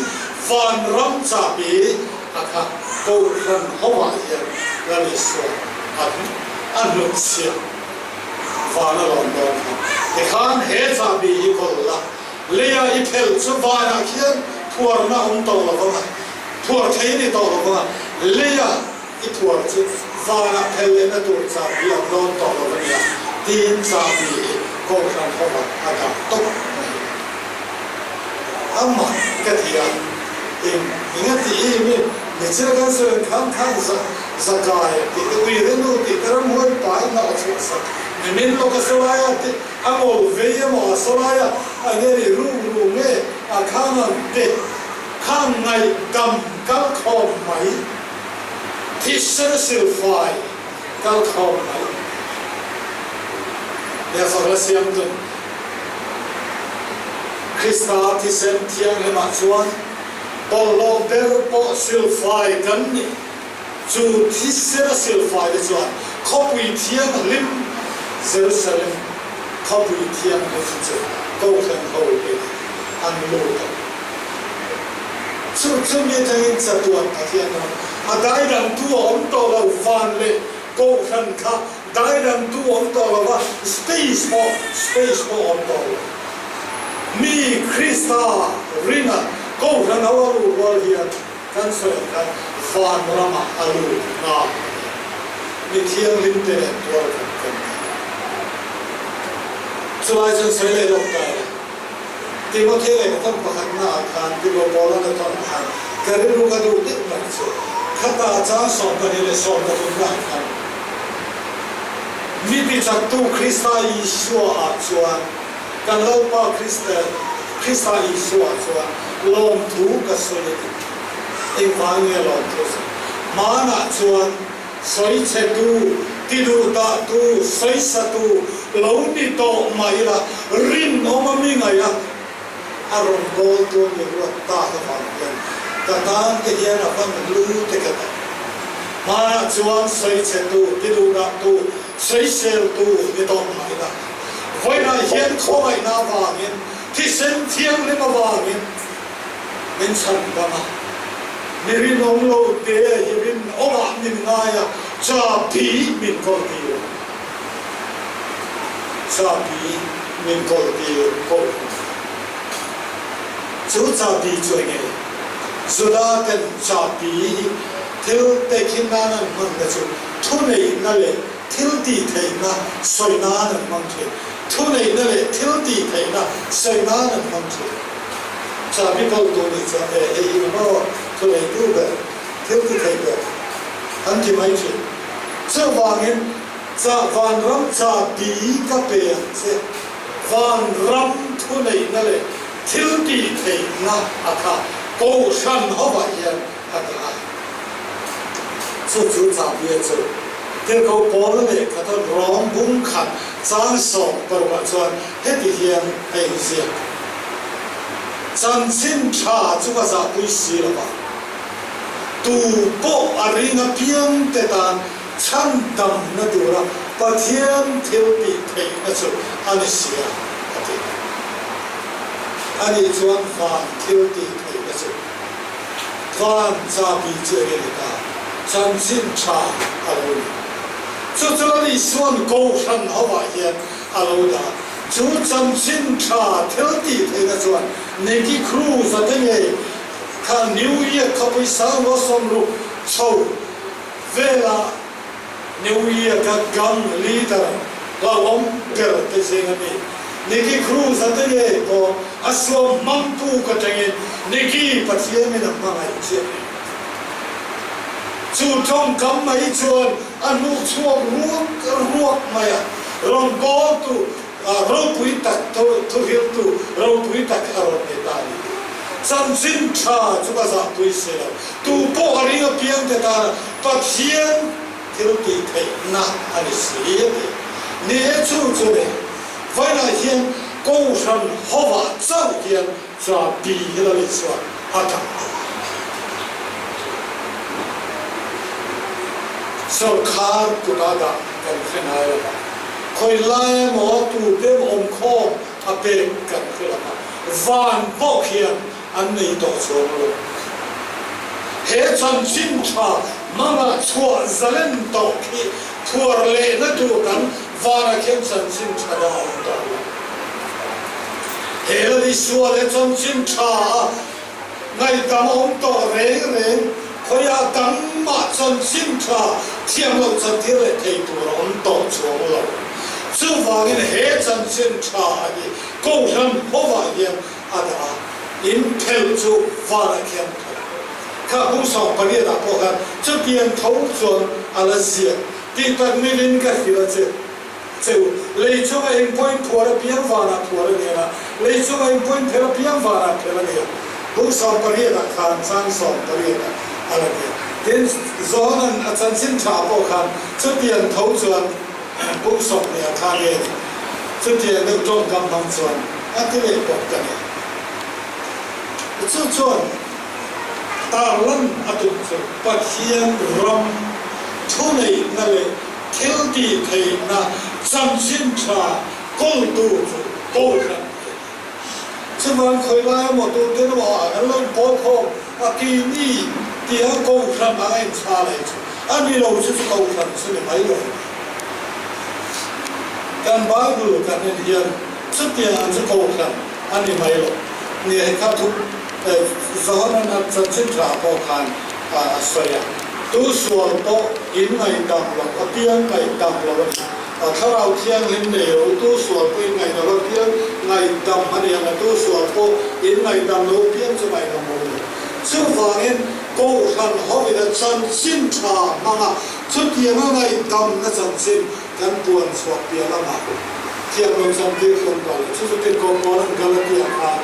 vanram chahbi a kha Kohhran hovah hian Lal Isua a a hnutchhiah van a rawn dawn kha. Tikhan he chahbi hi kawl la, leia i phelh chu vanah khian phuarna awm tawh lo vang a, Phuar thei ni tawh lo va, leia i phuar chu vanah phel lehna tur chahbi an dawn tawh lo a nia, tiin chahbi hi Kohhran hovah a dah tawp mai. Amah ka ti a, eng eng a ti em em, nichina kan sawi ang khan khan za zakai a tih te, ui renu tih te, ramhuai pai hnawh chhuah sak, nimin lawk a saw lai a tih, a ngawl vei emaw a saw lai a, a nge ni rum rum nge a khang ang te. Kha ngaihdam kal khawm mai, thisen silfai kal khawm mai. Nia fak la siam tun. Krista thisen thianghlimah chuan bawlhhlawh ber pawh silfai kan ni. Chu thisen a silfai te chuan khawpui thianghlim Jerusalem khawpui thianghlim chu Kohhran ho hi an lut a. Chu chumi atangin chatuan Pathian ram a daidangtu a awm tawh lo, van leh Kohhran kha daidangtu a awm tawh lo va, space pawh space pawh a awm tawh lo. Mi Krista ringa Kohhran ho a luh rual hian Kan sawi ang khan van ramah a lut nghal a ni. Mi thianghlim te nen tuar kan kan ni a. Chulai chuan sawi leh lawk ta ila, Timothy leh ka tawn pakhatna ah khan Timo Paula na tawn khan ka rilru ka duh deuh mai chu khata chang 12 leh 13 na ah khan mi tichaktu Krista Isua ah chuan Kan Lalpa Krista, Krista Isua chuan lawmthu ka sawi a ni. Engvang nge lawmthu a sawi? Hmanah chuan sawichhetu, tiduhdahtu, sawisatu lo ni tawh mai la, rinawm a mi ngaih a, a rawn bawltu a mi ruat tak avang hian ka tan te hian a van lu te ka ta. Hmanah chuan sawichhetu, tiduhdahtu, sawiseltu ni tawh mai la, Vawiinah hian khawngaihna avangin, thisen thianghlim avangin min chhan dam a, mi rinawm lo te hi rinawmah min ngai a, chabi min kawl tir a, chabi min kawl tir pawh a ni. Chu chabi chu enge? Juda ten chabi hi thil tehkhin nan an hmanna chu thuneihna leh Thil tih theihna sawi nan an hmang thin. Thuneihna leh thil tih theihna sawi nan an hmang thin. Chabi kawltu nih chuan e hei hi maw thuneitu ber, thil ti thei ber an ti mai thin. Chuvangin cha vanram chabi ka pe ang che, vanram thuneihna leh thil tih theihna a kha Kohhran hovah hian a dah a. Chu chu chahbia chu Tirhkoh Paula lehkha thawn rawng bung khat chang 16 ah chuan heti hian a inziak, Chanchin tha chu ka zahpui si lo va, tu pawh a ring apiang te tan chhandamna tura Pathian thil tih theihna chu a ni si a, a ti. Ani chuan van thil tih theihna chu. Van chabi chu eng nge ta? Chanchin tha a lo ni. Chu chu Lal Isua'n Kohhran hovah hian a lo dah. Chu chanchin tha thil tih theihna chuan Nicky Cruz a te ngei kha New York khawpui sang 60 chho vela New York-a gang leader hlauhawm ber te zing a ni. Nicky Cruz a te ngei pawh a suam hmangtu ka tangin. Nicky Pathianin a hmangaih che a ni. Chu tawngkam mai chuan a hnuk chhuak ruak ruak mai a, rawngbawltu ropui tak thuhriltu ropui tak a rawn ni ta a ni. Chanchin tha chu ka zahpui si lo, tu pawh a ring apiangte tana Pathian thil tih theihna a ni si a ti. Ni e chu chu le, vawiinah hian Kohhran hovah chauh hian chapi hi la leh chuan a tap lo. Sawrkhar kutah dah kan hre ngai lo va, khawi lai emaw tute emaw awmkhawm a pek kan hre lo va, van pawh khian an nei tawh chuang lo. He chanchin tha hmanga chhuah zalen tawh khi phuar lehna tur kan vanah khian chanchin tha dang a awm tawh lo. He la Isua leh chanchin tha a ngaihdam a awm tawh reng reng, khawiah dangmah chanchin tha thiam loh chantir leh thei tur a awm tawh chuang lo. Chuvangin he chanchin tha a hi Kohhran hovah hian a dah a, in phelh chu vanah khian phelh. Kha kum 18 ah pawh khan chutiang tho chuan a la ziak tih tak milin ka hrilh a che. Cheu, lei chunga eng pawhin phuar apiang vanah phuar a ni a, lei chunga eng pawhin phel apiang vanah phel a ni a. Bung 18 ah khan chang 18 ah a la ni a. Tin, Johanan a chanchin tha pawh khan chutiang tho chuan bung 20 ah khan nge ni, chutiang deuh tawngkam hmang chuan a ti leh bawk ta ni. Chu chuan tarlan a tum chu Pathian ram thuneihna leh Thil tih theihna chanchin tha kawltu chu Kohhran hi a ni. Chuvan khawi lai emaw tute emaw ah kan lo inpawl khawm a keini tia Kohhran anga inchha leh chu a ni lo chu chu Kohhran chu ni mai lo a ni. Kan Bible kan en hian chutiang ang chu Kohhran a ni mai lo. Ni hei kha thu Johanan a chanchin tha pawh khan a sawi a. Tu sual pawh in ngaihdam loh apiang ngaihdam lo a ni. A Thlarau Thianghlim nei lo tu sual pawh in ngaihdam apiang ngaihdam a ni ang a, tu sual pawh in ngaihdam lo apiang chu ngaihdam lo a ni. Chuvangin Kohhran hovin a chanchin tha hmanga chutianga ngaihdamna chanchin kan puan chhuah piah lamah thiamlo chantir hlawm tawh lo. Chu chu Tirhkoh Paula'n Galatia khan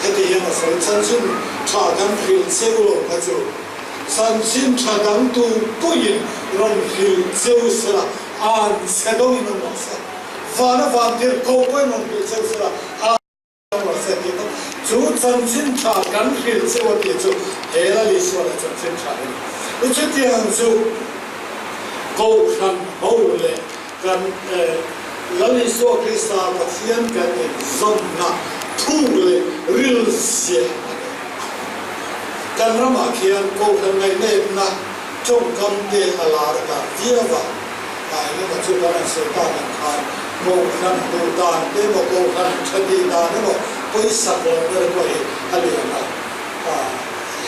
heti hian a sawi, Chanchin tha kan hrilh cheu lo kha chu Chanchin tha dang tu puiin rawn hrilh cheu sela, an chhe dawngin awm rawh se. Vana van tirhkoh pawhin rawn hrilh cheu sela, an awm rawh se tih kha chu chanchin tha kan hrilh cheu a tih chu he Lal Isua leh chanchin tha hi a ni. Chutiang chu Kohhran ho leh kan Lal Isua Krista Pathian kan inzawmna thuk leh ril zia a ni. Kan ramah khian Kohhran ngaihnepna tawngkam te a lar ta viau a, a engemaw chu kan han sawi tak ang khan Kohhran duh dan te emaw Kohhran tha tih dan emaw pawisak lohna te pawh hi a lian a.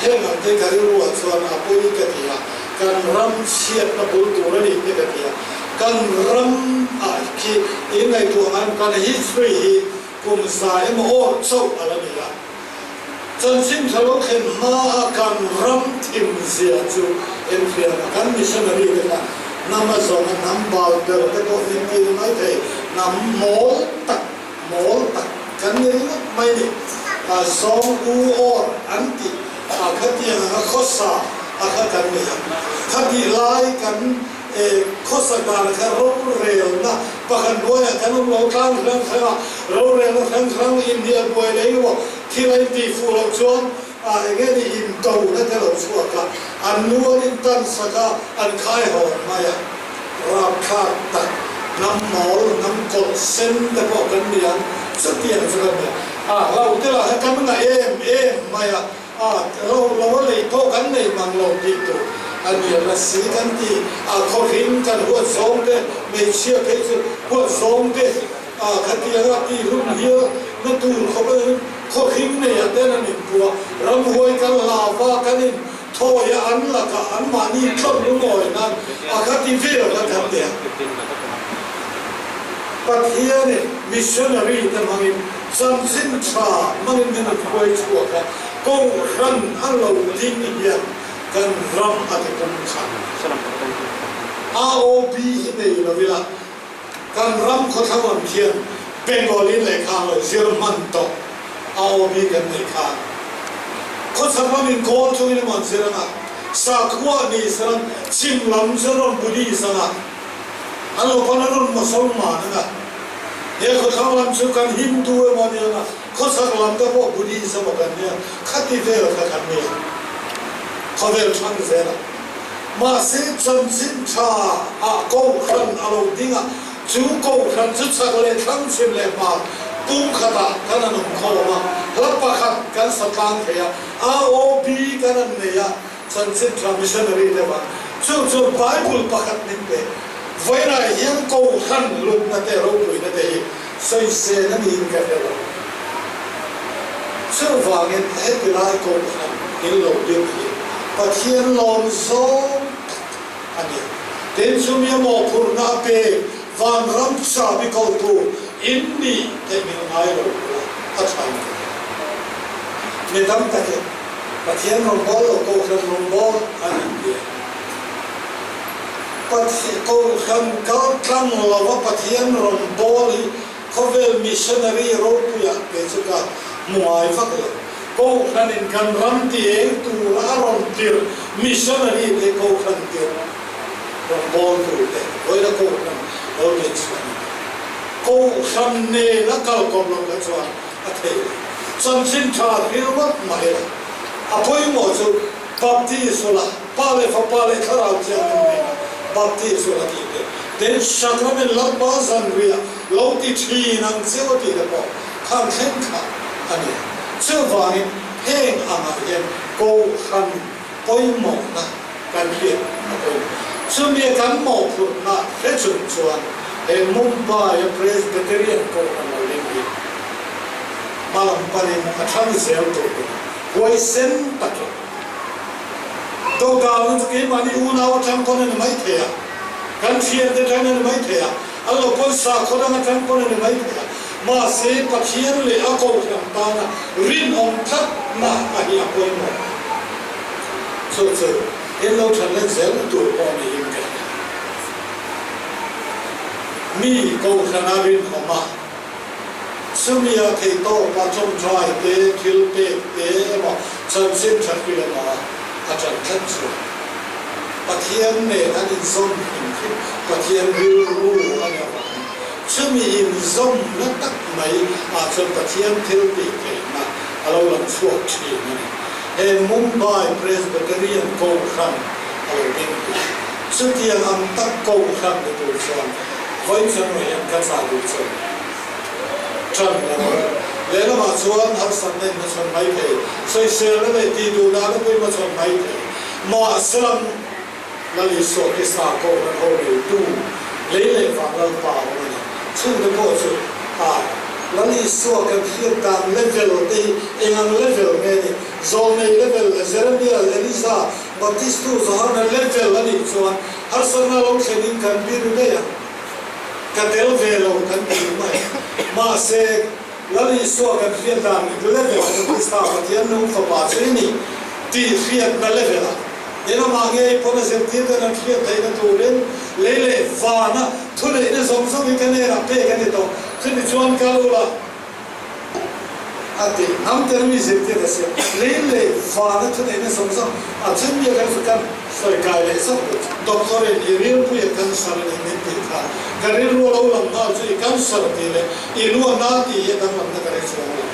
Heng ang te ka rilruah chuan a pawi ka ti a, kan ram chhiatna bul tur a ni te ka ti a. Kan ram ah khi in ngaihtuah ngai kan history hi kum za emaw awr chauh a la ni a. Chanchin tha lo thlen hma a kan ram thim zia chu enfiah a, kan missionary te kha hnam a zawng a, hnam bal ber te pawh min ti ni mai thei, hnam mawl tak mawl tak kan ni ringawt mai ni. A zawng u awr an tih a khatiang anga khawsa a kha kan ni a, khatih lai kan Khawsa dan kha rorelna pakhat hnuaiah kan awm lo tlang hrang hrang a, rorelna hrang hrang inhnial buai leh emaw thil a intih fuh loh chuan eng nge ni indona te lo chhuak a, an nu an intan sak a, an khai hawn mai a, rapthlak tak hnam mawl, hnam kawlh sen te pawh kan ni ang, chutiang chu kan ni a, a hlauh te lah kha kan ngah em em mai a. A ro lo a lei pawh kan nei mang lo tih tur a ni a, lasi kan ti a, khawhring kan huat zawng te, hmeichhia phei chu huat zawng te a khatiang a tih hlum hial na tur khawp a khawhring nei ah ten an inpuah, ramhuai kan hlava kan in thawi a an lakah an mahni tlawm lungawi nan a khati vel kha kan ti a. Pathianin missionary te hmangin. Chanchin tha hmangin min rawn hruai chhuak a, Kohhran a lo ding hian kan ram a ti pum khat. AOB hi nei lo ila, kan ram khawthlang lam khian Bengali lehkha lo zir hman tawh AOB kan neih khan khawchhak lamin kawl chungin emaw an zir ang a, sakhua ni salang chhim lam chu an rawn Buddhist ang a, an lo pawn an rawn Mosolman ang a, he khawthlang lam chu kan Hindu emaw a ni ang a, khawchhak lam te pawh Buddhist emaw kan nia, khati vel kha kan nia khawvel thlang zel a. Mahse chanchin tha ah Kohhran a lo ding a, chu Kohhran chu chak leh thlang chhim leh hmar pum khatah kan an awm khawm a, hla pakhat kan sa tlang thei a, AOB kan an nei a, chanchin tha missionary te vang chu chu Bible pakhat min pe. Vawiinah hian Kohhran lutna te ropuina te hi sawisel a niin ka hre lo. Chuvangin heti lai Kohhran in lo ding hi Pathian lawm zawng tak a ni. Tin, chumi a mawhphurhna a pek vanram chabi kotu in nih theih min ngai lo kha a tha in ka hria. Mi tam takin Pathian rawngbâwl lo Kohhran rawngbâwl an inti a. Kohhran kal tlang lova Pathian rawngbâwl hi Khawvel missionary ropuia te chu ka hmu ngai vak lo. Kohhranin kan ram ti eng tura a rawn tirh missionary te kohhran tirh rawn bawl tur te vawiina kohhran lo len chhuah ni ta. Kohhran nen a kal kawp loh kha chuan a thei lo. Chanchin tha hril ngawt mah ila a pawimawh chu Baptist ula Pa leh Fapa leh Thlarau Thianghlim hnenah Baptist ula tih te, tin Sacrament Lalpa zanriah lo ti thin ang cheu a tih te pawh khan thleng kha a ni. Chuvangin heng angah hian Kohhran pawimawhna kan hriat a pawimawh. Chumi kan mawhphurhna hre chung chuan he Mumbai-a Presbyterian Kohhran lo ding hi hmalam panin a thlang zel tur tur huaisen takin Dodalna chu keimahni unau atang pawn a ni mai thei a, kan thiante atangin a ni mai thei a, a lo pawn sakhaw dang atang pawn a ni mai thei a, mahse Pathian leh a Kohhran tana rinawm tlatna a hi a pawimawh. Chu chu in lo than let zel tur pawh niin ka hria. Mi Kohhrana rinawm a. Chumia theihtawpa tawngtai te, thil pek te emaw chanchin tha hrilh emaw a tan tlat chuan Pathian nen an inzawm hrim hrim, Pathian rilru a nih avangin chumi inzawmna tak mai ah chuan Pathian thil tih theihna a lo lang chhuak thin a ni. He Mumbai Presbyterian Kohhran a lo ding hi chutiang ang tak Kohhran ni tur chuan Vawiin chuan ruah hian ka chah duh che ṭan lo a, lehlamah chuan harsatna in hmachhawn mai thei, sawiselna leh tih duh dahna pawh in hmachhawn mai thei. Mahse lam Lal Isua Krista Kohhran ho neitu lei leh vang Lalpa a awm a ni. Chhungte pawh chu a Lal Isua kan hriat dan level te hi eng ang level nge ni? Zawlnei level, Jeremia, Elisa, Baptistu Johana level a nih chuan Harsatna lo thlenin kan biru daih ang. Ka tel ve lo kan ti mai. Mahse, Lal Isua kan hriat dan level ah chuan Krista Pathian nung fapa chu i ni tih hriatna level ah in amah ngei pawn a zirtir ten an hriat theihna turin lei leh vana thuneihna zawng zawng hi ka hnenah pek a ni tawh. Chumi chuan kal ula. A ti. Hnam tel mi zirtir a siam. Lei leh vana thuneihna zawng zawng a then mi a kan kan sawi kai leh zawk lo. Doctor in i rilpui a cancer a nih min tih kha ka rilru a lo lang nghal chu i cancer tih leh i lu a na tih hi a danglamna ka hre chuang lo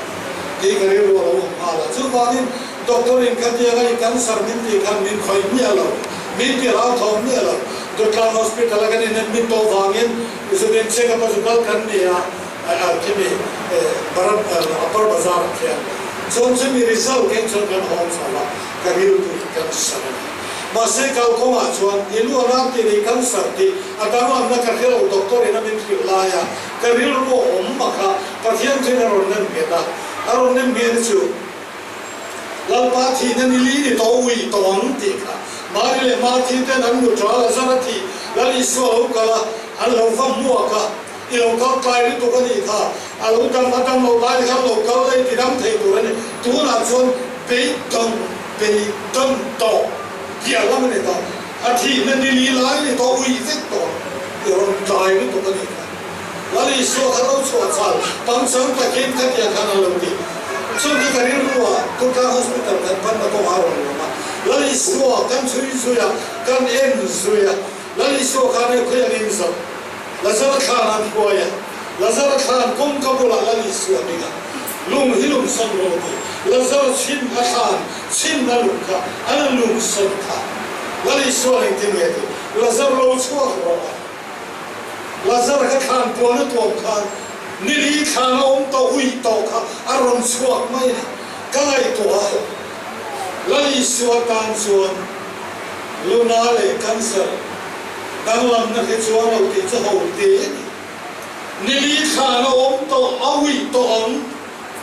tih ka rilru a lo awm nghal a. Chuvangin doctor in khatianga i cancer min tih khan min khawih miah lo, min ti hlauthawng miah lo. Dutlang Hospital a kan inadmit tawh vangin zubin check up a zu kal kan ni a. Khimi Upper Bazar ah khian chuan chumi result keng chuan kan hawng chho a, ka rilru hi cancer a ni. Mahse kalkawngah chuan i lu a ram tih leh cancer tih a danglamna ka hre lo doctor in a min hrilh lai a, ka rilru a awm mak a, Pathian chuan a rawn nem nghet a, a rawn nem nghet chu Lalpa thihna ni li ni tawh ui tawh ang tih kha Mari leh Marthi ten an nu ṭal a zar a thih Lal Isua lo kal a, an lo va hmuak a. I lo kal tlai lutuk a nih kha, a lo dam a dam loh lai khan lo kal la i ti dam thei tur a ni. Tunah chuan beidawng beidawn tawh piah lam a ni tawh. A thihna ni li lai a ni tawh, uih vek tawh i rawn tlai lutuk a nih kha. Lal Isua kha lo chhuah chal pangchang takin khatiang khan a lo ti. Chung chu ka rilru ah Tutla Hospital kan pan na kawngah a rawn lawm a. Lal Isua kan chhui zui a, kan en zui a. Lal Isua khan e khawi angin zawh. Lazara thlan an hruai a, Lazara thlan kawngka bulah Lal Isua ding a, lung hi lung sawn rawh ti. Lazara chhin a thlan chhinna lung kha an lung sawn kha. Lal Isua engtin nge ti? Lazar lo chhuak rawh a. Lazar kha thlan puan a tuam khan nili thlan a awm tawh uih tawh kha a rawn chhuak mai a ni. Ka ngaihtuah a, Lal Isua tan chuan luna leh cancer danglamna hi chuan lo tih chu ho te a ni. Nili thlan a awm tawh a uih tawh ang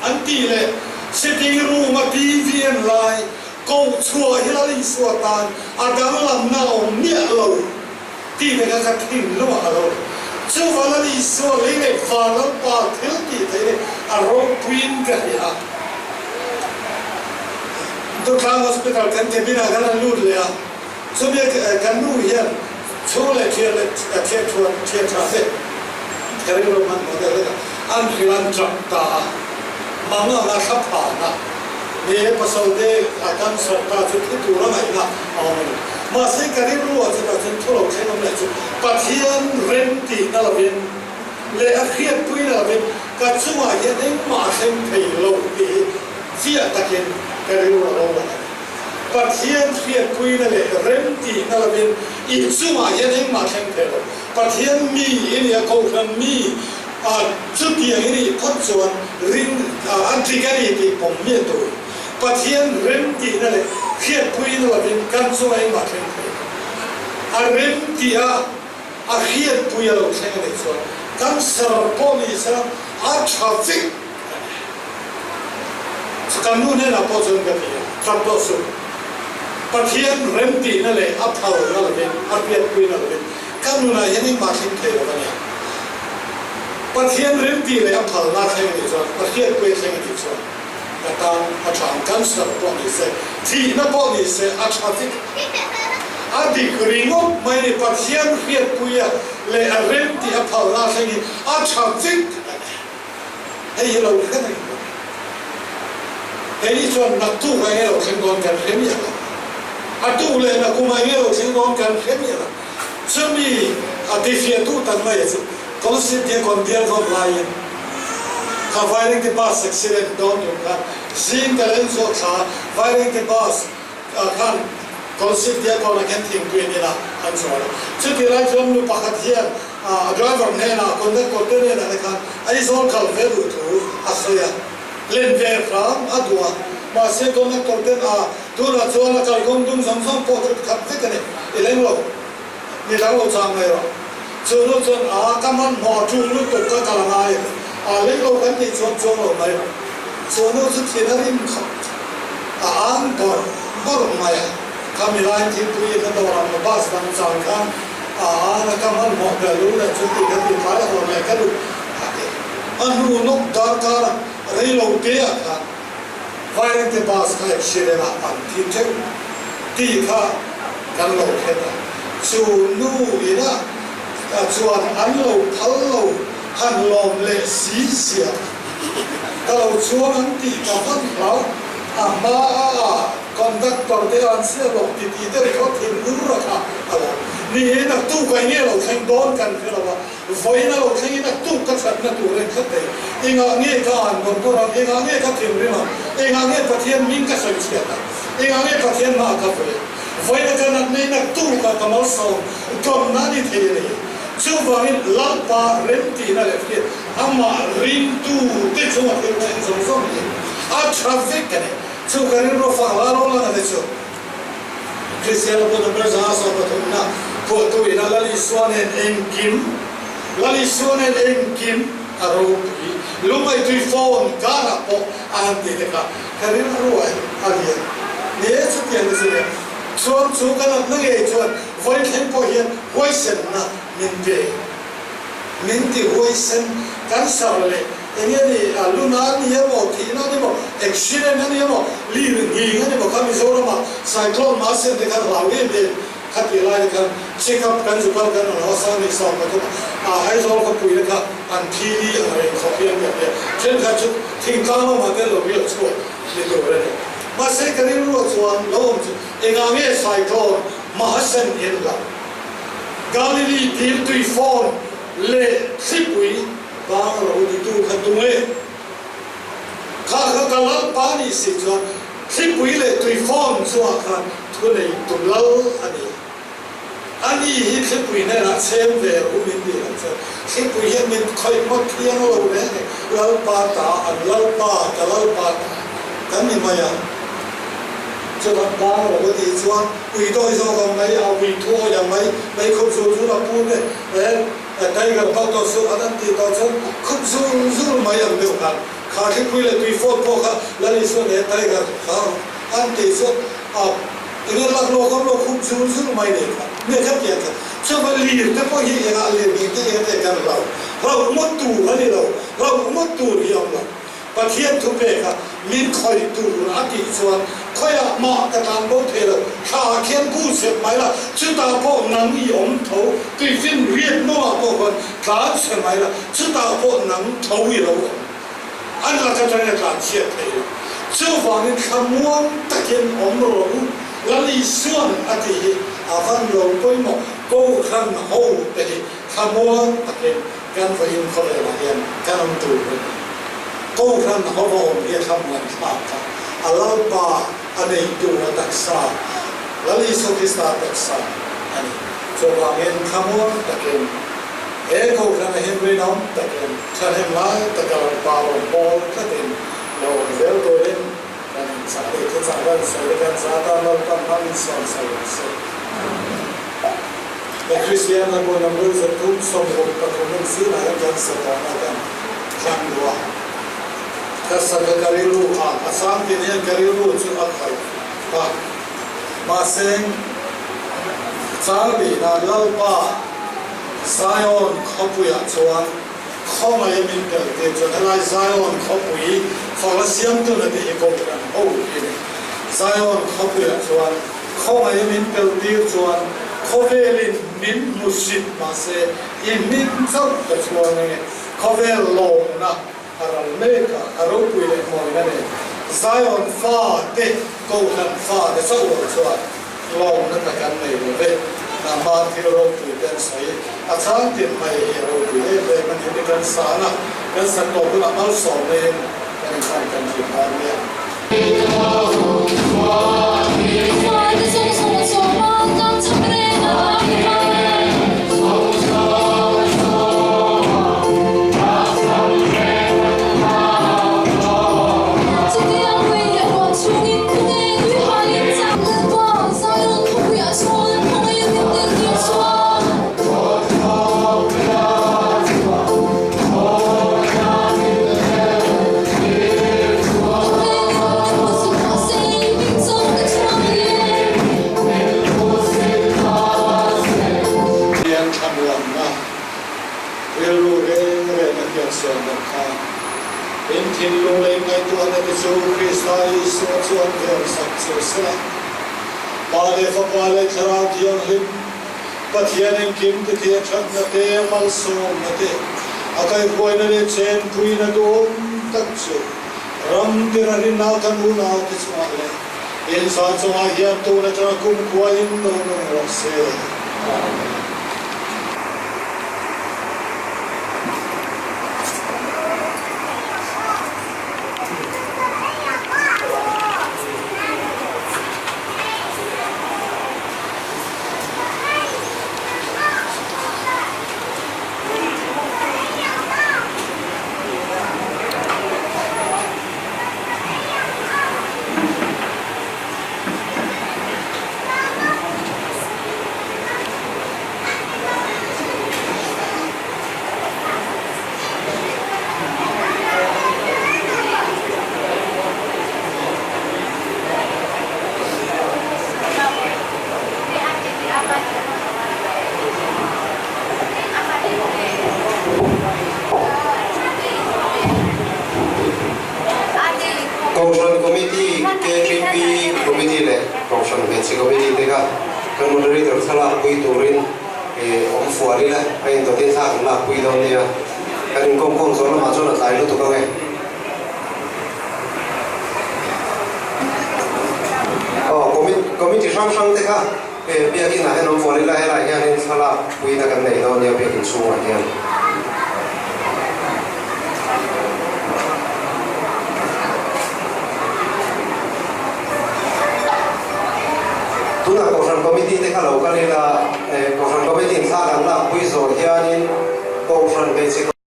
an tih leh sitting room a TV en lai koh chhuah hi Lal Isua tan a danglamna a awm miah lo. Tih ve kha ka thinlung a lo. Chuvan a Isua lei leh van Lalpa thil tih theih hi a ropuiin ka hria a. Dutlang Hospital kan cabin ah khan an lut leh a, chumi kan nu hian chhung leh thian leh thian thuan thian tha te ka rilru hmanhmawh deuh hlek a, an hrilh an tap ta a, mang anga thla phan a. Ni e, pasal te a cancer ta chu thi tur a ngaihna a awm a ni. Mahse ka rilru ah chutah chuan thu lo thleng awm leh chu Pathian rem tihna lovin leh a hriatpuina lovin ka chungah hian engmah a thleng thei lo tih hi chiah takin ka rilru a lo lang a ni. Pathian hriatpuina leh rem tihna lovin i chungah hian engmah a thleng thei lo. Pathian mi i nih a, Kohhran mi A chutiang i nih phawt chuan ring a dik a ni tih pawm miah tur. Pathian rem tihna leh hriatpuiin lovin kan chunga engmah thleng thei lo. A rem tih a, a hriatpui a lo thleng a nih chuan kan sar pawh ni sela a tha vek a ni. Kan nu hnenah pawh chuan ka ti a, tap tawh suh. Pathian rem tihna leh a phalna lovin, a hriatpuina lovin Ka nunah hian engmah thleng thei lo a nia. Pathian rimti leh a phalna thleng a nih chuan, Pathian pui a thleng a nih chuan ka tan a tha ang. Cancer pawh ni se, thihna pawh ni se a tha vek. A dik ringawt mai ni, Pathian hriatpuia leh a remti a phalna thleng hi a tha vek a ni. Hei hi lo hre reng bawk. Hei chuan naktuk ah enge lo thleng dawn kan hre miah lo. A tuk leh nakum ah enge lo thleng dawn kan hre miah lo. Chumi a tifiahtu tak mai chu Kolasib Diakon bial khawp laiin kha Vairengte bus accident dawn tum khan zing ka leng chhuak thla a, Vairengte bus ah khan Kolasib Diakon ah khan thingpui an in a, an chawl a. Chutih lai chuan nu pakhat hian A driver hnenah conductor te hnenah te khan Aizawl kal ve duh thu a sawi a, len ve hram a duh a, mahse conductor ten a tunah chuan a kalkawng dum zawng zawng pawh chu khat vek a ni, i leng lo, ni dang lo chang mai rawh. Chu nu chuan a ka hmanhmawh a tul lutuk ka kal a ngai a ti, a leng lo kan tih chuan chuang lo mai rawh. Chu nu chu thin a rim khawp a ang bawrh bawrh mai a, khami laiin thingpui in a dawrah maw bus dang chang khan A na ka hmanhmawh ber lu leh chu tih ka tih tlai hawn leh ka duh a ti. A hnu nawk darkar rei lo te ah khan Vairengte bus kha accident ah an thi teuh tih kha kan lo hret a. Chu nu ina chuan an lo phal lo han lawm leh si zia ka lo chuang an tih ka hman hlau. A hma a Conductor te an chhiat lo ti tih deuh kha thinur a kha a lo ni e, naktuk a enge lo thleng dawn kan hre lo a, vawiin a lo thleng in naktuk ka thatna tur en khat thei, engah nge ka an bawr bawr ang, engah nge ka thinrim ang, engah nge Pathian hming ka sawi chhiat ang, engah nge Pathian hma ka vawi ang, vawiin a ka natna in naktuk a ka malsawm dawnna a ni thei a ni. Chuvangin Lalpa remtihna leh hriat amah ringtu te chunga thil thleng zawng zawng hi a tha vek a ni. Chu ka rilru fak la ro lang a ni chu. Kristian pawh number 133 na phuahtu ina Lal Isua nen engkim, Lal Isua nen engkim a ropui, lungaitui phone karah pawh a han tih te kha ka rilru ah hian a lian ni e chutiang te chu nia. Chuan chu ka natna ngei chuan vawithleng pawh hian huaisenna min pe. Min ti huaisen kan sar leh eng nge ni a luna a ni emaw, thihna a ni emaw, accident a ni emaw, lir nghing a ni emaw kha Mizorama cyclone mahse te khan hlau em em kha tih lai te khan check up kan zu kal kan rawn haw sang ni 13 a Aizawl khawpui te kha an thi li ang reng khawp hi an ti a nia. Thenkhat chu thingtlang lamah te lo riak chhuak ni tur a ni. Mahse ka rilruah chuan lo awm chu engah nge cyclone Mahasen en la Galilee dil tui fawn leh thlipui bang lo titu kha tunge? Kha kha ka Lalpa nih si chuan thlipui leh tui fawn chungah khan thu nei tum lal a ni. A ni hi thlipui hnenah chhem ve ru min tih loh chuan thlipui hian min khawih ngawt thiang lo reng e. Lalpa ta an Lalpa ka Lalpa ta kan ni mai a. Chutah bang lo a tih chuan ui dawi zawk ang mai, a ui thu awih ang mai, mai khup zul zul a pu te eh tiger kal tawh suh an an tih tawh chuan khup zul zul mai ang deuh khan kha thlipui leh tui fawt pawh kha Lal Isua leh tiger kha an tih chuan a enge lak lawk ang lo khup zul zul mai nei kha nge kha tiang kha chuan lir te pawh hi engah lir ngei te enge te kan hlau hlauh ngawt tur a ni lo hlauh ngawt tur hi a awm lo. Pathian thu pek a, min khawih tur a tih chuan khawiah mah ka tlan bo thei lo, thla ah khian bu chep mai la, chutah pawh nang i awm tho, tuifin riat mawngah pawh khuan tlan chhe mai la, chutah pawh nang tho i lo awm. An lak atangin a tlan chhiat thei lo. Chuvangin thlamuang takin awm rawh u, Lal Isuan a tih hi a van lo pawimawh, Kohhran ho te hi thlamuang takin Kan vawiin khawvelah hian kan awm tur a ni. Kohhran hova awm hi a thlamuan thlak a, a Lalpa a neitu a taksa, Lal Isua Krista taksa a ni. Chuvangin thlamuan takin he Kohhrana hian rinawm takin thahnem lai taka Lalpa rawn bawl tlatin lo awm zel turin kan inchah leh thuchah kan sawi te kan zat a, Lalpan hmang insawn sa lo se. He Kristian a hmun number 363 in zingah hian kan sa tawn a, kan thlang duh a. Ka sa ka ka rilru a, a sang tin hian ka rilru chu a khalh a. Mahse, Charlie-na Lalpa Zion khawpuiah chuan khawngaih min tel tir chuan helai Zion khawpui fala siamtuna te hi Kohhran ho hi a ni. Zion khawpuiah chuan Khawngaih min tel tir chuan khawvelin min hmu sit mahse i hming chauh ka chhuang eng e. Khawvel lawmna a ral mek a, a ropui leh mawina nen Zion fa te Kohhran fa te chauh lo chuan lawmna ta kan nei lo ve. Nangma thil ropui te an sawi a chang tin mai hi a ropui em em a ni. Mi kan san a, kan sak tawh hunah malsawmna in kan inhman kan thin dawn nia. Pathian thlamuanna rilru reng reng a hian siam dan kha in thinlung leh ngaihtuahna te chu Krista Isua chuan veng sak che sela. Pa leh Fapa leh Thlarau Thianghlim Pathian engkim ti thiah thatna te, malsawmna te, a kaihruaina leh chenpuina duhawm tak chu ram tira rinna kan unaute chungah leh inza chungah hian tun atanga kumkhuain lo nung rawh se. Amen.
Kohhran Hmeichhe Committee te kha kan Moderator thlalak pui turin awm fual ila a indawtin thla kan lak pui dawn nia. Kan inkawm khawm zawh lamah chuan a tlai lutuk ang e. Aw, Committee hrang hrang te kha Biakin ah hian awm fual ila helaiah hianin thlalak puina kan nei dawn nia Biakin chhungah hian. Tunah Kohhran Committee te kha lo kal ila, Kohhran Committee in thla kan lak pui zawh hianin Kohhran hmeichhe.